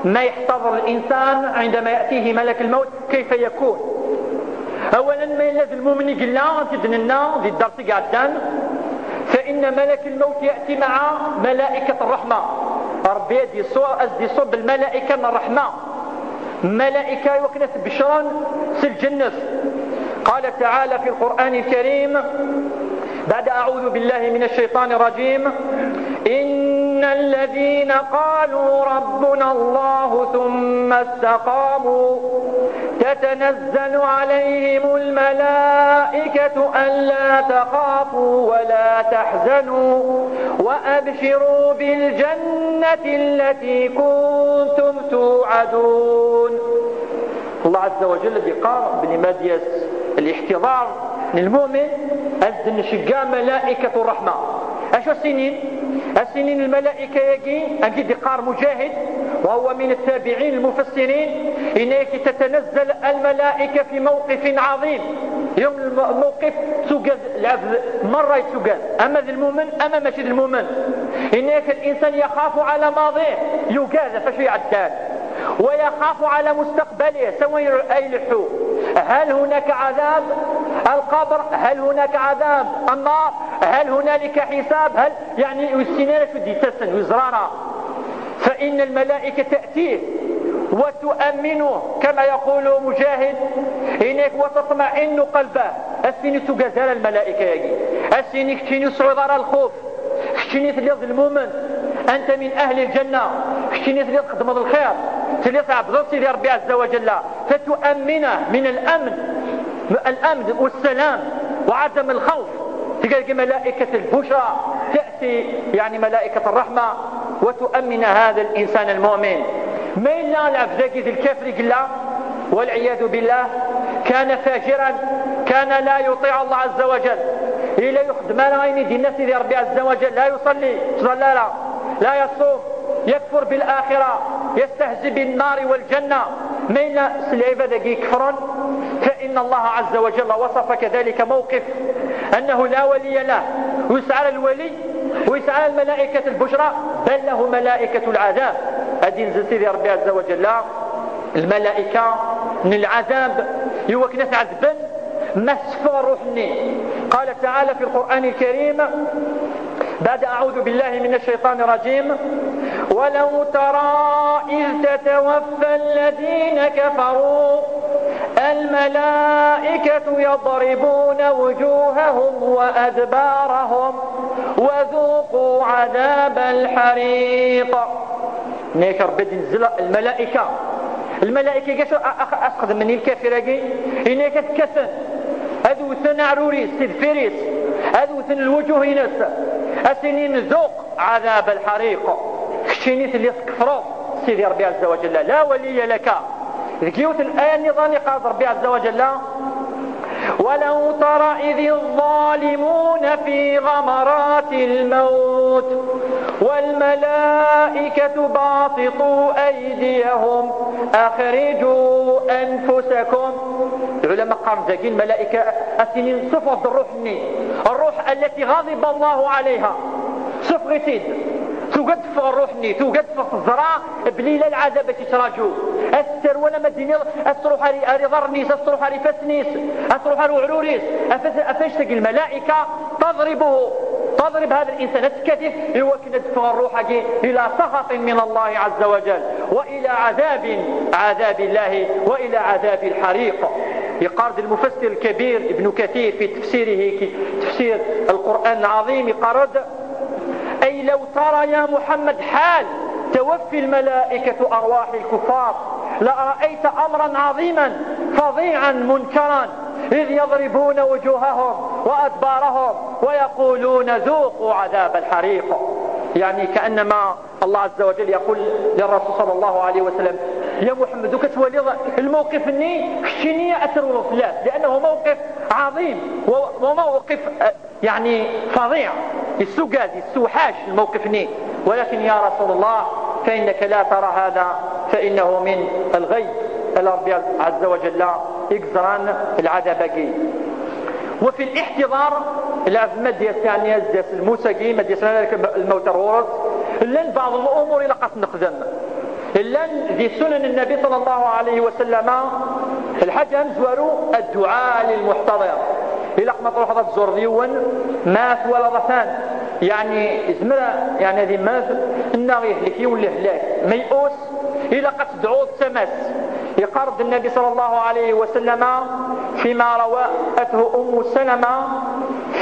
ما يحتضر الإنسان عندما يأتيه ملك الموت، كيف يكون؟ أولا، ma yella d lmumen i yella, ad t-id-nenna di dders i iɛeddan, فإن ملك الموت يأتي مع ملائكة الرحمة. Ṛebbi ad iṣu-, ad d-iṣubb lmalaika n ṛṛeḥma. Malaika i wakken ad t-beccren s lǧennet. قال تعالى في القرآن الكريم بعد أعوذ بالله من الشيطان الرجيم: إن الذين قالوا ربنا الله ثم استقاموا تتنزل عليهم الملائكة ألا تخافوا ولا تحزنوا وأبشروا بالجنة التي كنتم توعدون. Allah Azza wa Jalla ad iqqar belli ma d-yas liḥtiḍar n lmumin, ad d-nceggeɛ malaikatu ṛṛeḥma. Acu ad s-inin? Ad s-inin lmalaika-agi, amek i d-iqqar Mujahid, وهو من التابعين المفسرين, yenna-yak: تتنزل الملائكة في موقف عظيم. Yawm lmawqif, yettugad lɛebd, merra yettugad, ama d lmumen, ama mačči d lmumen. Yenna-yak: الإنسان يخاف على ماضيه, yugad ɣef wacu iɛeddan. ويخاف على مستقبله, s anwa ay ileḥḥu. هل هناك عذاب القبر؟ هل هناك عذاب النار؟ هل هنالك حساب؟ هل, yeɛni, ur yessin ara acu d-yettasen, ur yeẓri ara. فإن الملائكة تأتيه وتؤمنه كما يقول مجاهد, yenna-yak: وتطمئن قلبه. Ad s-tini ur tugad ara lmalaika-agi. Ad s-tini keččini ur tesɛiḍ ara lxuf. Keččini telliḍ d lmumen, أنت من أهل الجنة. Keččini telliḍ txeddmeḍ lxir, telliḍ tɛebbdeḍ Sidi Ṛebbi Ɛezza wa Ǧalla. فتؤمنه من الأمن, الأمن والسلام وعدم الخوف. Tigi-agi ملائكة البشرى تأتي, يعني ملائكة الرحمة, وتؤمن هذا الإنسان المؤمن. Ma yella lɛebd-agi d lkafir i yella, والعياذ بالله, كان فاجرا, كان لا يطيع الله عز وجل, yella ur ixeddem ara ayen i d-yenna Sidi Ṛebbi Ɛezza wa Ǧalla, لا يصلي, ur yettẓalli ara, لا يصوم, يكفر بالآخرة, يستهزئ بالنار والجنة. Ma yella s lɛibad-agi ikefren, فإن الله عز وجل وصف كذلك موقف أنه لا ولي له, ur yesɛi ara lwali, ur yesɛi ara lmala'ikat lbucra, بل له ملائكة العذاب. Ad d-inzel Sidi Ṛebbi Ɛezza wa Ǧalla lmalaika n lɛadab, i wakken ad t-ɛedben ma teffeɣ ṛṛuḥ-nni. قال تعالى في القرآن الكريم بعد أعوذ بالله من الشيطان الرجيم: ولو ترى إذ تتوفى الذين كفروا الملائكة يضربون وجوههم وأدبارهم وذوقوا عذاب الحريق. Nnek Rebbi ad inzel lmalaika. Lmalaika-agi acu a- a- a s-xedmen i lkafir-agi? Innek ad kkaten, ad wten aɛrur-is, tidfir-is, ad wten lwuǧuh-ines, ad s-inin: ذوق عذاب الحريق. Keččini telliḍ tkefreḍ Sidi Rebbi Ɛezza wa Ǧella. لا ولي لك. Deg yiwet n aya nniḍen iqal-d Rebbi Ɛezza wa Ǧella: ولو تر إذ الظالمون في غمرات الموت والملائكة باسطو أيديهم أخرجوا أنفسكم. Lɛulama qqaren dagi lmalaika ad s-inin: sufɣet-d ṛṛuḥ-nni, الروح التي غضب الله عليها. Sufɣet-tt-id. Tugi ad d-teffeɣ ṛṛuḥ-nni, tugi ad d-teffeɣ, teẓra belli yella lɛadab ad tt-ittraǧu. Ad tetter wala ma d-tiniḍ ad truḥ ar, ar iḍarren-is, ad truḥ ar ifassen-is, ad truḥ ar uɛrur-is. Af-, af-, af-, anect-agi lmalaika تضربه، تضرب هذا الإنسان, ad tekkat-it i wakken ad d-teffeɣ ṛṛuḥ-agi إلى سخط من الله عز وجل وإلى عذاب، عذاب الله وإلى عذاب الحريق. Yeqqar-d lmufassir lkabir Ibn Kathir fi tefsirihi, ki-, tefsir Lqur'an Lɛaḍim, yeqqar-d: أي لو ترى يا محمد حال توفي الملائكة أرواح الكفار لرأيت أمرا عظيما فظيعا منكرا إذ يضربون وجوههم وأدبارهم ويقولون ذوقوا عذاب الحريق. يعني كأنما الله عز وجل يقول للرسول صلى الله عليه وسلم: يا محمد, كتولي الموقف ني شنية أتروض ثلاث، لأنه موقف عظيم و-، وموقف، آه، يعني فظيع، السجاد، السوحاش الموقف ني. ولكن يا رسول الله، فإنك لا ترى هذا، فإنه من الغيب. الرب عز وجل يجزران العذاب. وفي الاحتضار, العبد ما ديس يعني يزدس الموسى كي ما ديس لك الموت الغرس, لن بعض الأمور إلى قد نقدم, لن ذي سنن النبي صلى الله عليه وسلم. الحاجة نزورو الدعاء للمحتضر. إلا ما تروح تزور ديون مات ولا ضفان, يعني زمرة, يعني هذه مات, إنه يهلك يولي هلاك, ما يؤوس إلا قد تدعو التماس. يقارب النبي صلى الله عليه وسلم فيما روته أم سلمة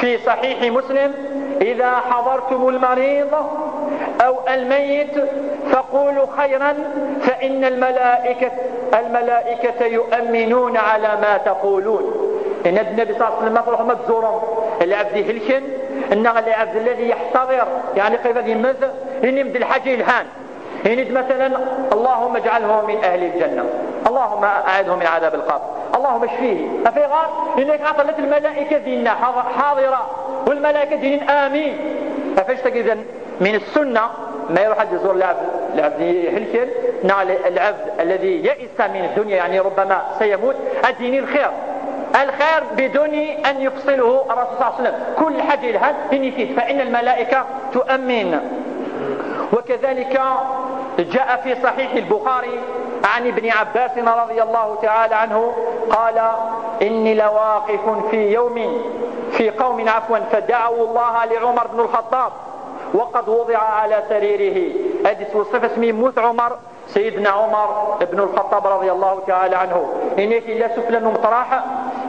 في صحيح مسلم: إذا حضرتم المريض أو الميت فقولوا خيرا فإن الملائكة، الملائكة يؤمنون على ما تقولون. إن النبي صلى الله عليه وسلم ما تروح ما تزورهم العبد يهلكن, إن العبد الذي يحتضر, يعني قيل ذي مذ, إن يمد الحاجة الهان. يعني مثلا: اللهم اجعله من أهل الجنة، اللهم أعذه من عذاب القبر، اللهم اشفيه. أفيغار إنك عطلت الملائكة دينا حاض-، حاضرة, والملائكة دين آمين. أفاش تجد من السنة ما يروح حد يزور العبد, العبد يهلكن, نعم العبد الذي يئس من الدنيا, يعني ربما سيموت, الدين الخير، الخير بدون أن يفصله الرسول صلى الله عليه وسلم. كل حاجة يلهان ينفيد، فإن الملائكة تؤمن. وكذلك جاء في صحيح البخاري عن ابن عباس رضي الله تعالى عنه قال: إني لواقف في يوم، في قوم عفوا، فدعوا الله لعمر بن الخطاب وقد وضع على سريره. هذه وصفة اسمه موت عمر, سيدنا عمر بن الخطاب رضي الله تعالى عنه. إنك إلا سفلى مطرح,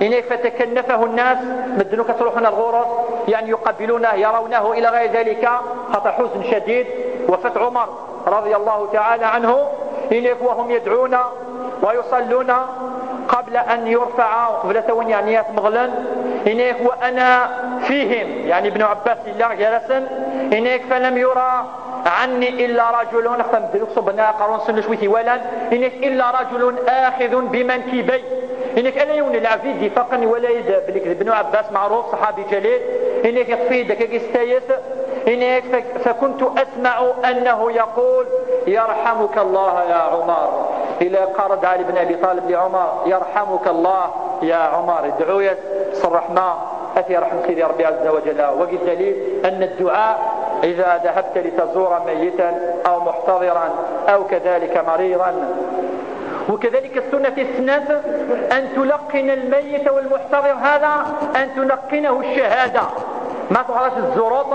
إنك فتكنفه الناس, مدنو كتروحنا الغرص, يعني يقبلونه يرونه إلى غير ذلك, خاطر حزن شديد وفاة عمر رضي الله تعالى عنه. إنك وهم يدعون ويصلون قبل أن يرفع, قبل ثواني يعني يتمغلن, إنك وأنا فيهم, يعني ابن عباس إلا جلسا, إنك فلم يرى عني إلا رجل, خم دلوك صبنا قرون سنة شويتي ولن, إنك إلا رجل آخذ بمنكبي. إنك أنا يون العبد فقن وليد بلك ابن عباس معروف صحابي جليل, إنك يخفي دكاك يستايث, إنك ف-، فكنت أسمع أنه يقول: يرحمك الله يا عمر. إلى قال علي بن أبي طالب لعمر: يرحمك الله يا عمر, ادعو يا صرحما, أتي رحم سيدي ربي عز وجل. وقد دليل أن الدعاء إذا ذهبت لتزور ميتا أو محتضرا أو كذلك مريضا. وكذلك السنة السنة أن تلقن الميت والمحتضر هذا, أن تلقنه الشهادة. ما تعرف الزروط,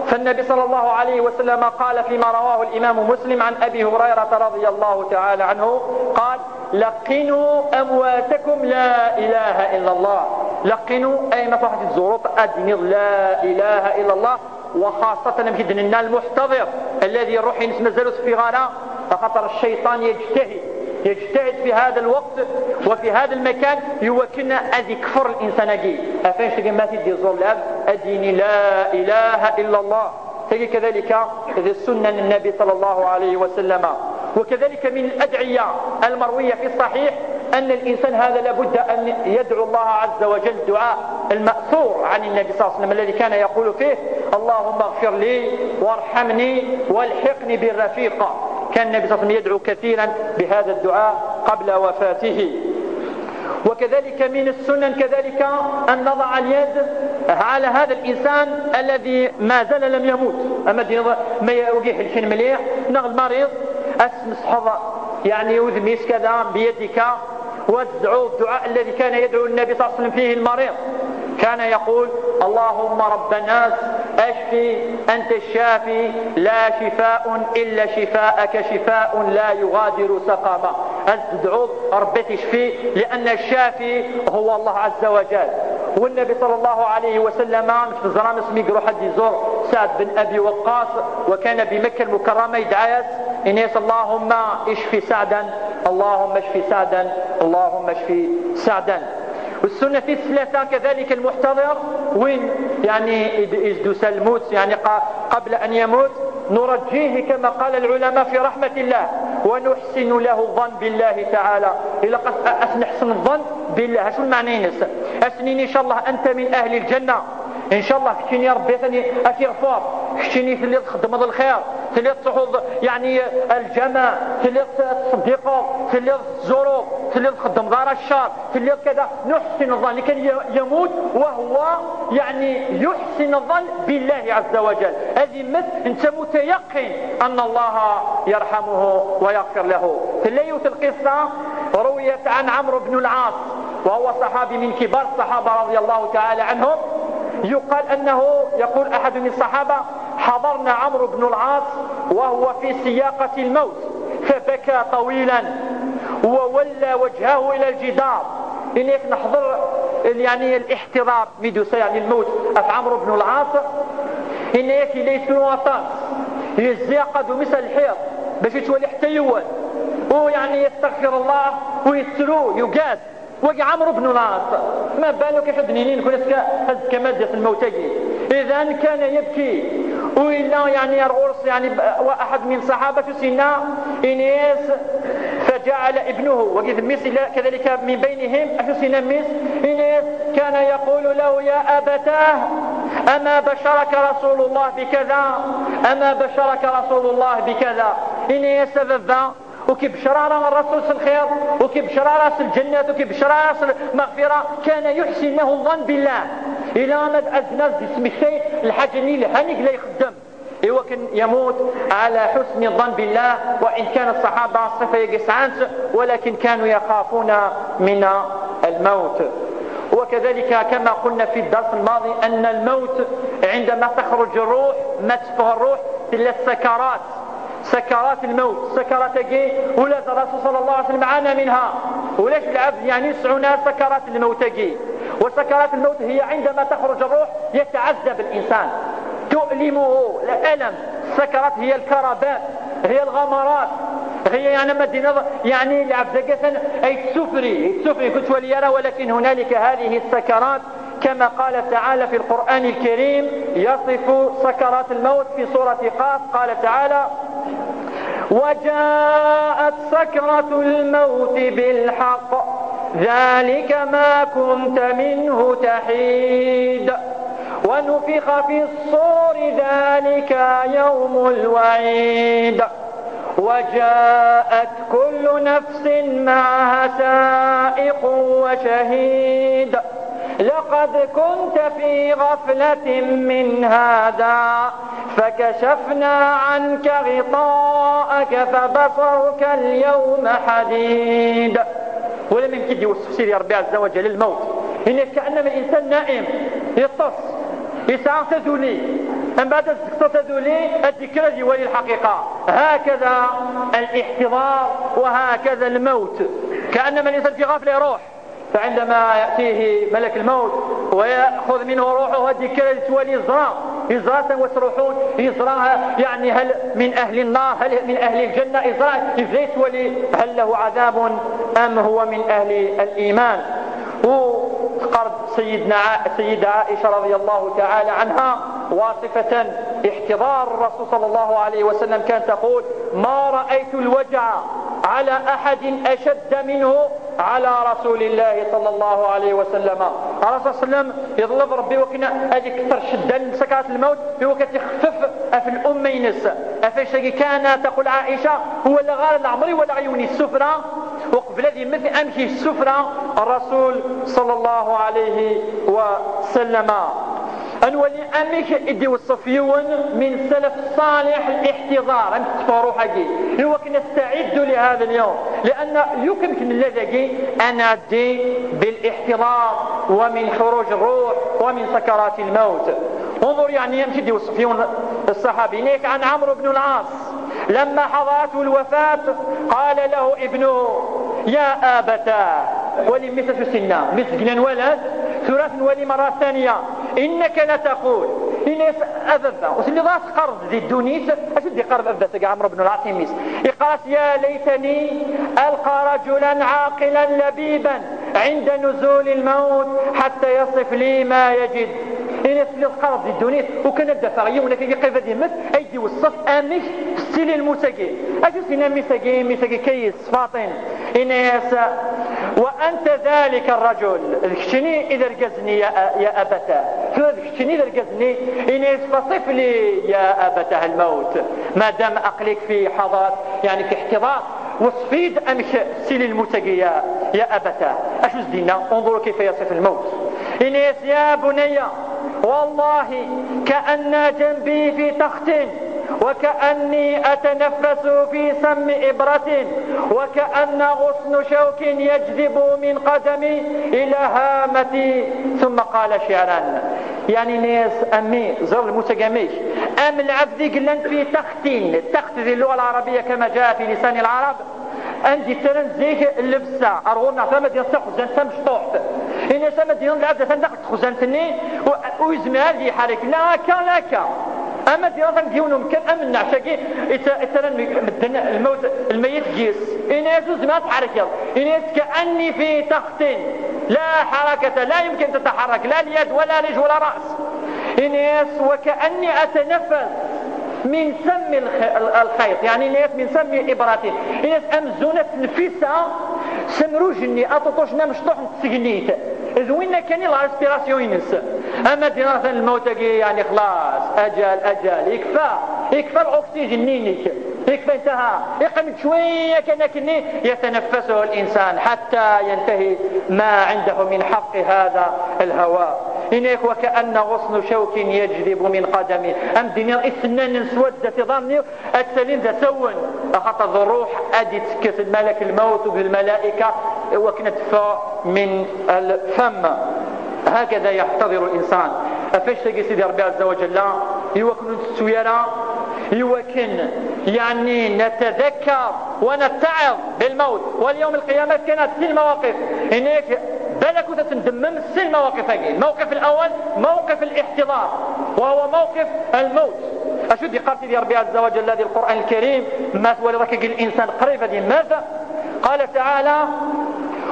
فالنبي صلى الله عليه وسلم قال فيما رواه الإمام مسلم عن أبي هريرة رضي الله تعالى عنه قال: لقنوا أمواتكم لا إله إلا الله. لقنوا، أي ما تروح تزوروا، أدني لا إله إلا الله. وخاصة أنا كي دننا المحتضر الذي يروح ينس مازالو في غارة، فخاطر الشيطان يجتهد، يجتهد في هذا الوقت وفي هذا المكان يوكلنا أذ يكفر الإنسان أجي. أفنش تجي ما تدي زور الأب، أديني لا إله إلا الله. تجي كذلك ذي السنة النبي صلى الله عليه وسلم. وكذلك من الأدعية المروية في الصحيح أن الإنسان هذا لابد أن يدعو الله عز وجل الدعاء المأثور عن النبي صلى الله عليه وسلم الذي كان يقول فيه: "اللهم اغفر لي وارحمني والحقني بالرفيق". كان النبي صلى الله عليه وسلم يدعو كثيرا بهذا الدعاء قبل وفاته. وكذلك من السنن كذلك أن نضع اليد على هذا الإنسان الذي ما زال لم يموت، أما دين ما يوجيه الحين مليح، نغ المريض، أسمس حظ، يعني، وذميس كذا بيدك، وادعو الدعاء الذي كان يدعو النبي صلى الله عليه وسلم فيه المريض. كان يقول: "اللهم رب الناس، أشفي، أنت الشافي، لا شفاء إلا شفاءك، شفاء لا يغادر سقما". أدعو ربي تشفي، لأن الشافي هو الله عز وجل. والنبي صلى الله عليه وسلم في زران اسمي يروح يزور سعد بن أبي وقاص، وكان بمكة المكرمة يدعي ياس، إنيس: "اللهم اشف سعدا، اللهم اشف سعدا، اللهم اشف سعدا". والسنة في الثلاثة كذلك المحتضر، وين، يعني، يد-، يزدو سلموت، يعني، ق-، قبل أن يموت: "نرجيه كما قال العلماء في رحمة الله، ونحسن له الظن بالله تعالى". إلا قد أ-، أس نحسن الظن بالله، شو المعنى ينس؟ أسنين إن شاء الله أنت من أهل الجنة، إن شاء الله كتشيني ربي ثاني أتي غفار، كتشيني في اللي تخدم الخير، في اللي تحوض، يعني، الجماعة، في اللي تصدقه، في اللي تزوره، في اللي تخدم دار الشر، في اللي كذا. نحسن الظن، كان ي-، يموت وهو، يعني، يحسن الظن بالله عز وجل. هذه مثل أنت متيقن أن الله يرحمه ويغفر له. في الليلة القصة رويت عن عمرو بن العاص، وهو صحابي من كبار الصحابة رضي الله تعالى عنهم. يقال أنه، يقول أحد من الصحابة: "حضرنا عمرو بن العاص وهو في سياقة الموت، فبكى طويلا وولى وجهه إلى الجدار". إنك نحضر، يعني، الاحتضار ميدوسا، يعني الموت، في عمرو بن العاص. إنك ليس له طاس، يزيق دوميس الحيط باش يتولي حتى يوان، ويعني يستغفر الله ويترو يقاس. وقع عمرو بن العاص، ما بالك كيف دنينين كل اسكا هز كما ديت الموتى؟ إذا كان يبكي، وإلا، يعني، الغرس، يعني، ب-، واحد من صحابة سيدنا إنيس، فجعل ابنه، وقد ميس إلا كذلك من بينهم، أشو سيدنا ميس، إنيس كان يقول له: "يا أبتاه، أما بشرك رسول الله بكذا؟ أما بشرك رسول الله بكذا؟" إنيس بابا، وكيبشر على الرسول في الخير، وكيبشر على الجنة، وكيبشر على المغفرة، كان يحسن له الظن بالله. إلى ما تأذنز باسم الشيء، الحاجة اللي هنيك لا يخدم. إيوا كان يموت على حسن الظن بالله، وإن كان الصحابة صفة يقسعانت، ولكن كانوا يخافون من الموت. وكذلك كما قلنا في الدرس الماضي أن الموت عندما تخرج الروح، ما تفه الروح، إلا السكرات، سكرات الموت، سكرات كي ولاد الرسول صلى الله عليه وسلم عانى منها. ولاش العبد، يعني، يسعنا سكرات الموت كي؟ وسكرات الموت هي عندما تخرج الروح يتعذب الإنسان، تؤلمه الألم. السكرات هي الكربات، هي الغمرات، هي، يعني، ما دينا، يعني، العبد قسن أي تسفري، تسفري كنت وليرى، ولكن هنالك هذه السكرات كما قال تعالى في القرآن الكريم يصف سكرات الموت في سورة قاف، قال تعالى: "وجاءت سكرة الموت بالحق، ذلك ما كنت منه تحيد، ونفخ في الصور، ذلك يوم الوعيد، وجاءت كل نفس معها سائق وشهيد، لقد كنت في غفلة من هذا، فكشفنا عنك غطاءك فبصرك اليوم حديد". ولم يمكن يوصف سيدي ربي عز وجل الموت، إن كأنما الإنسان نائم، يطس، يسعى تذولي، أم بعد الزكتة تذولي، الذكرى دي ولي الحقيقة. هكذا الاحتضار وهكذا الموت، كأنما الإنسان في غفلة يروح، فعندما يأتيه ملك الموت ويأخذ منه روحه، هذه كلا يتولي يزرع، يزرع وتروحون، يزرع، يعني، هل من أهل النار، هل من أهل الجنة، يزرع، يبدا يتولي هل له عذاب أم هو من أهل الإيمان. وقرب سيدنا ع-، سيدة عائشة رضي الله تعالى عنها واصفة احتضار الرسول صلى الله عليه وسلم، كانت تقول: "ما رأيت الوجع على أحد أشد منه على رسول الله صلى الله عليه وسلم". الرسول صلى الله عليه وسلم يطلب ربي وكنا هذيك كثر شدة لسكرات الموت، هو كتخفف في الأمة ينس. أفاش كان تقول عائشة: "هو لا غار العمري ولا عيوني السفرة"، وقبل هذه مثل أمشي السفرة الرسول صلى الله عليه وسلم. أنولي أمك إدي وصف يون من سلف صالح الاحتضار، أن تتفارو حقي. هو كنستعد لهذا اليوم، لأن يمكن الذي أنا دي بالاحتضار ومن خروج الروح ومن سكرات الموت. انظر، يعني، يمشي دي وصف يون الصحابي هناك عن عمرو بن العاص، لما حضرته الوفاة قال له ابنه: "يا أبتاه". ولي مثل شو سنة، مثل جنان ولد، ثلاث ولي مرة ثانية: "إنك لتقول". إنس أبدا، وسني ضاس قرض ذي الدونيس، أشد قرض أبدا سقى عمرو بن العاص يميس. يقاس: "يا ليتني ألقى رجلا عاقلا لبيبا عند نزول الموت حتى يصف لي ما يجد". إنس لي القرض ذي الدونيس، وكان الدفع يوم لك يقف ذي مس، أيدي والصف أمش، ستيل الموسيقى. أشو سينا ميساقي، ميساقي كيس. فاطن. إنيس: "وأنت ذلك الرجل". ذكشني إذا رقزني يا، يا أبتاه. شو ذكشني إذا رقزني؟ إنيس: "فصف لي يا أبتاه الموت. ما دام أقلك في حضارة، يعني في احتضار، وصفيد أمك سيلي المتقي يا، يا أبتاه". أشو زدينا؟ انظروا كيف يصف الموت. إنيس: "يا بني، والله كأن جنبي في تخت، وكأني أتنفس في سم إبرة، وكأن غصن شوك يجذب من قدمي إلى هامتي". ثم قال شعرا. يعني ناس أمي زر المتقميش. أم العبد قلن في تخت، التخت ذي اللغة العربية كما جاء في لسان العرب، عندي ترنزيك اللبسة، أرغونا ثم ديال تخزن ثم شطوحت. إن ثم ديال العبد ثم دخل تخزن ثني، و-، ويزمي هذه حرك. لا كا، لا كا. أما ديال ثم ديونهم كان أمن نعشاقي، إت-، إترن مدن الموت، الميت جيس. إن يزوز ما تحرك يلا. إن يس كأني في تخت. لا حركة، لا يمكن تتحرك، لا اليد ولا رجل ولا رأس. إن يس وكأني أتنفس من سم الخ-، ال-، الخيط، يعني نيت من سم إبرة. إن يس أمزونة نفسها سمروجني أطوطوشنا مشطوح نتسجنيت. إذ وين كان لا ريسبيراسيون ينس. أما دينا الموت، يعني خلاص، أجل، أجل، يكفى، يكفى الأكسجين نينك. يكفى انتهى. يقعد شوية كان كني يتنفسه الإنسان حتى ينتهي ما عنده من حق هذا الهواء. إنك وكأن غصن شوك يجذب من قدمي. أم دنيا إثنان سودة ظني أتسلين ذا سون. أخطى الروح أدي تكس الملك الموت بالملائكة وكنا دفع من الفم. هكذا يحتضر الإنسان. أفاش تجي سيدي ربي عز وجل يوكن السويرة، يوكن يعني نتذكر ونتعظ بالموت. واليوم القيامة كانت في المواقف هناك بلكو تتندمم في المواقف هذه. الموقف الأول موقف الاحتضار، وهو موقف الموت. أشد قال سيدي ربي عز وجل في القرآن الكريم، ما ولذلك الإنسان قريب هذه ماذا؟ قال تعالى: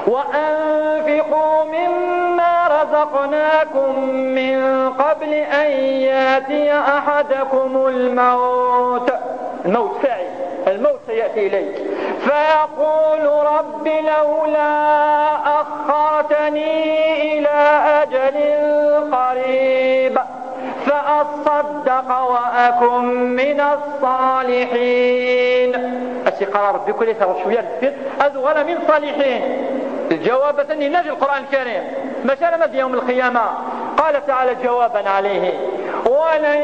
"وأنفقوا مما رزقناكم من قبل أن يأتي أحدكم الموت". الموت فاعل، الموت سيأتي إليك. "فيقول رب لولا أخرتني إلى أجل قريب فأصدق وأكن من الصالحين". أسي قال ربي كل ثلاث شوية الفيل، أذغل من صالحين. الجواب ثاني نجي القرآن الكريم. مش أنا مدي يوم القيامة. قال تعالى جوابا عليه: "ولن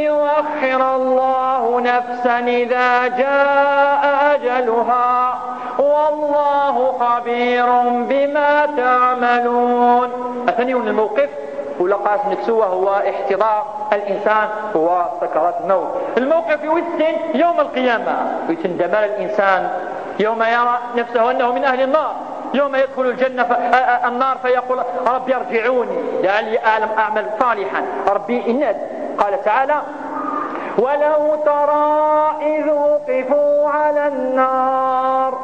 يؤخر الله نفسا إذا جاء أجلها، والله خبير بما تعملون". أثني الموقف ولا قاس نفسه وهو احتضار الإنسان وهو سكرات الموت. الموقف يوسن يوم القيامة، يتندم الإنسان يوم يرى نفسه أنه من أهل النار، يوم يدخل الجنة ف... آ- آ- النار فيقول: "ربي ارجعوني لعلي أعلم أعمل صالحا". ربي إناد. قال تعالى: "ولو ترى إذ وقفوا على النار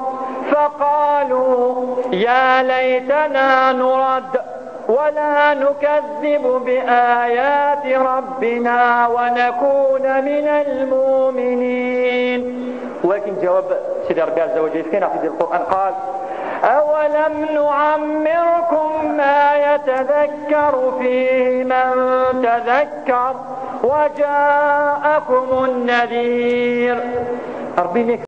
فقالوا يا ليتنا نرد ولا نكذب بآيات ربنا ونكون من المؤمنين". ولكن جواب سيدي ربي عز وجل فينا في القرآن قال: "أولم نعمركم ما يتذكر فيه من تذكر وجاءكم النذير". ربي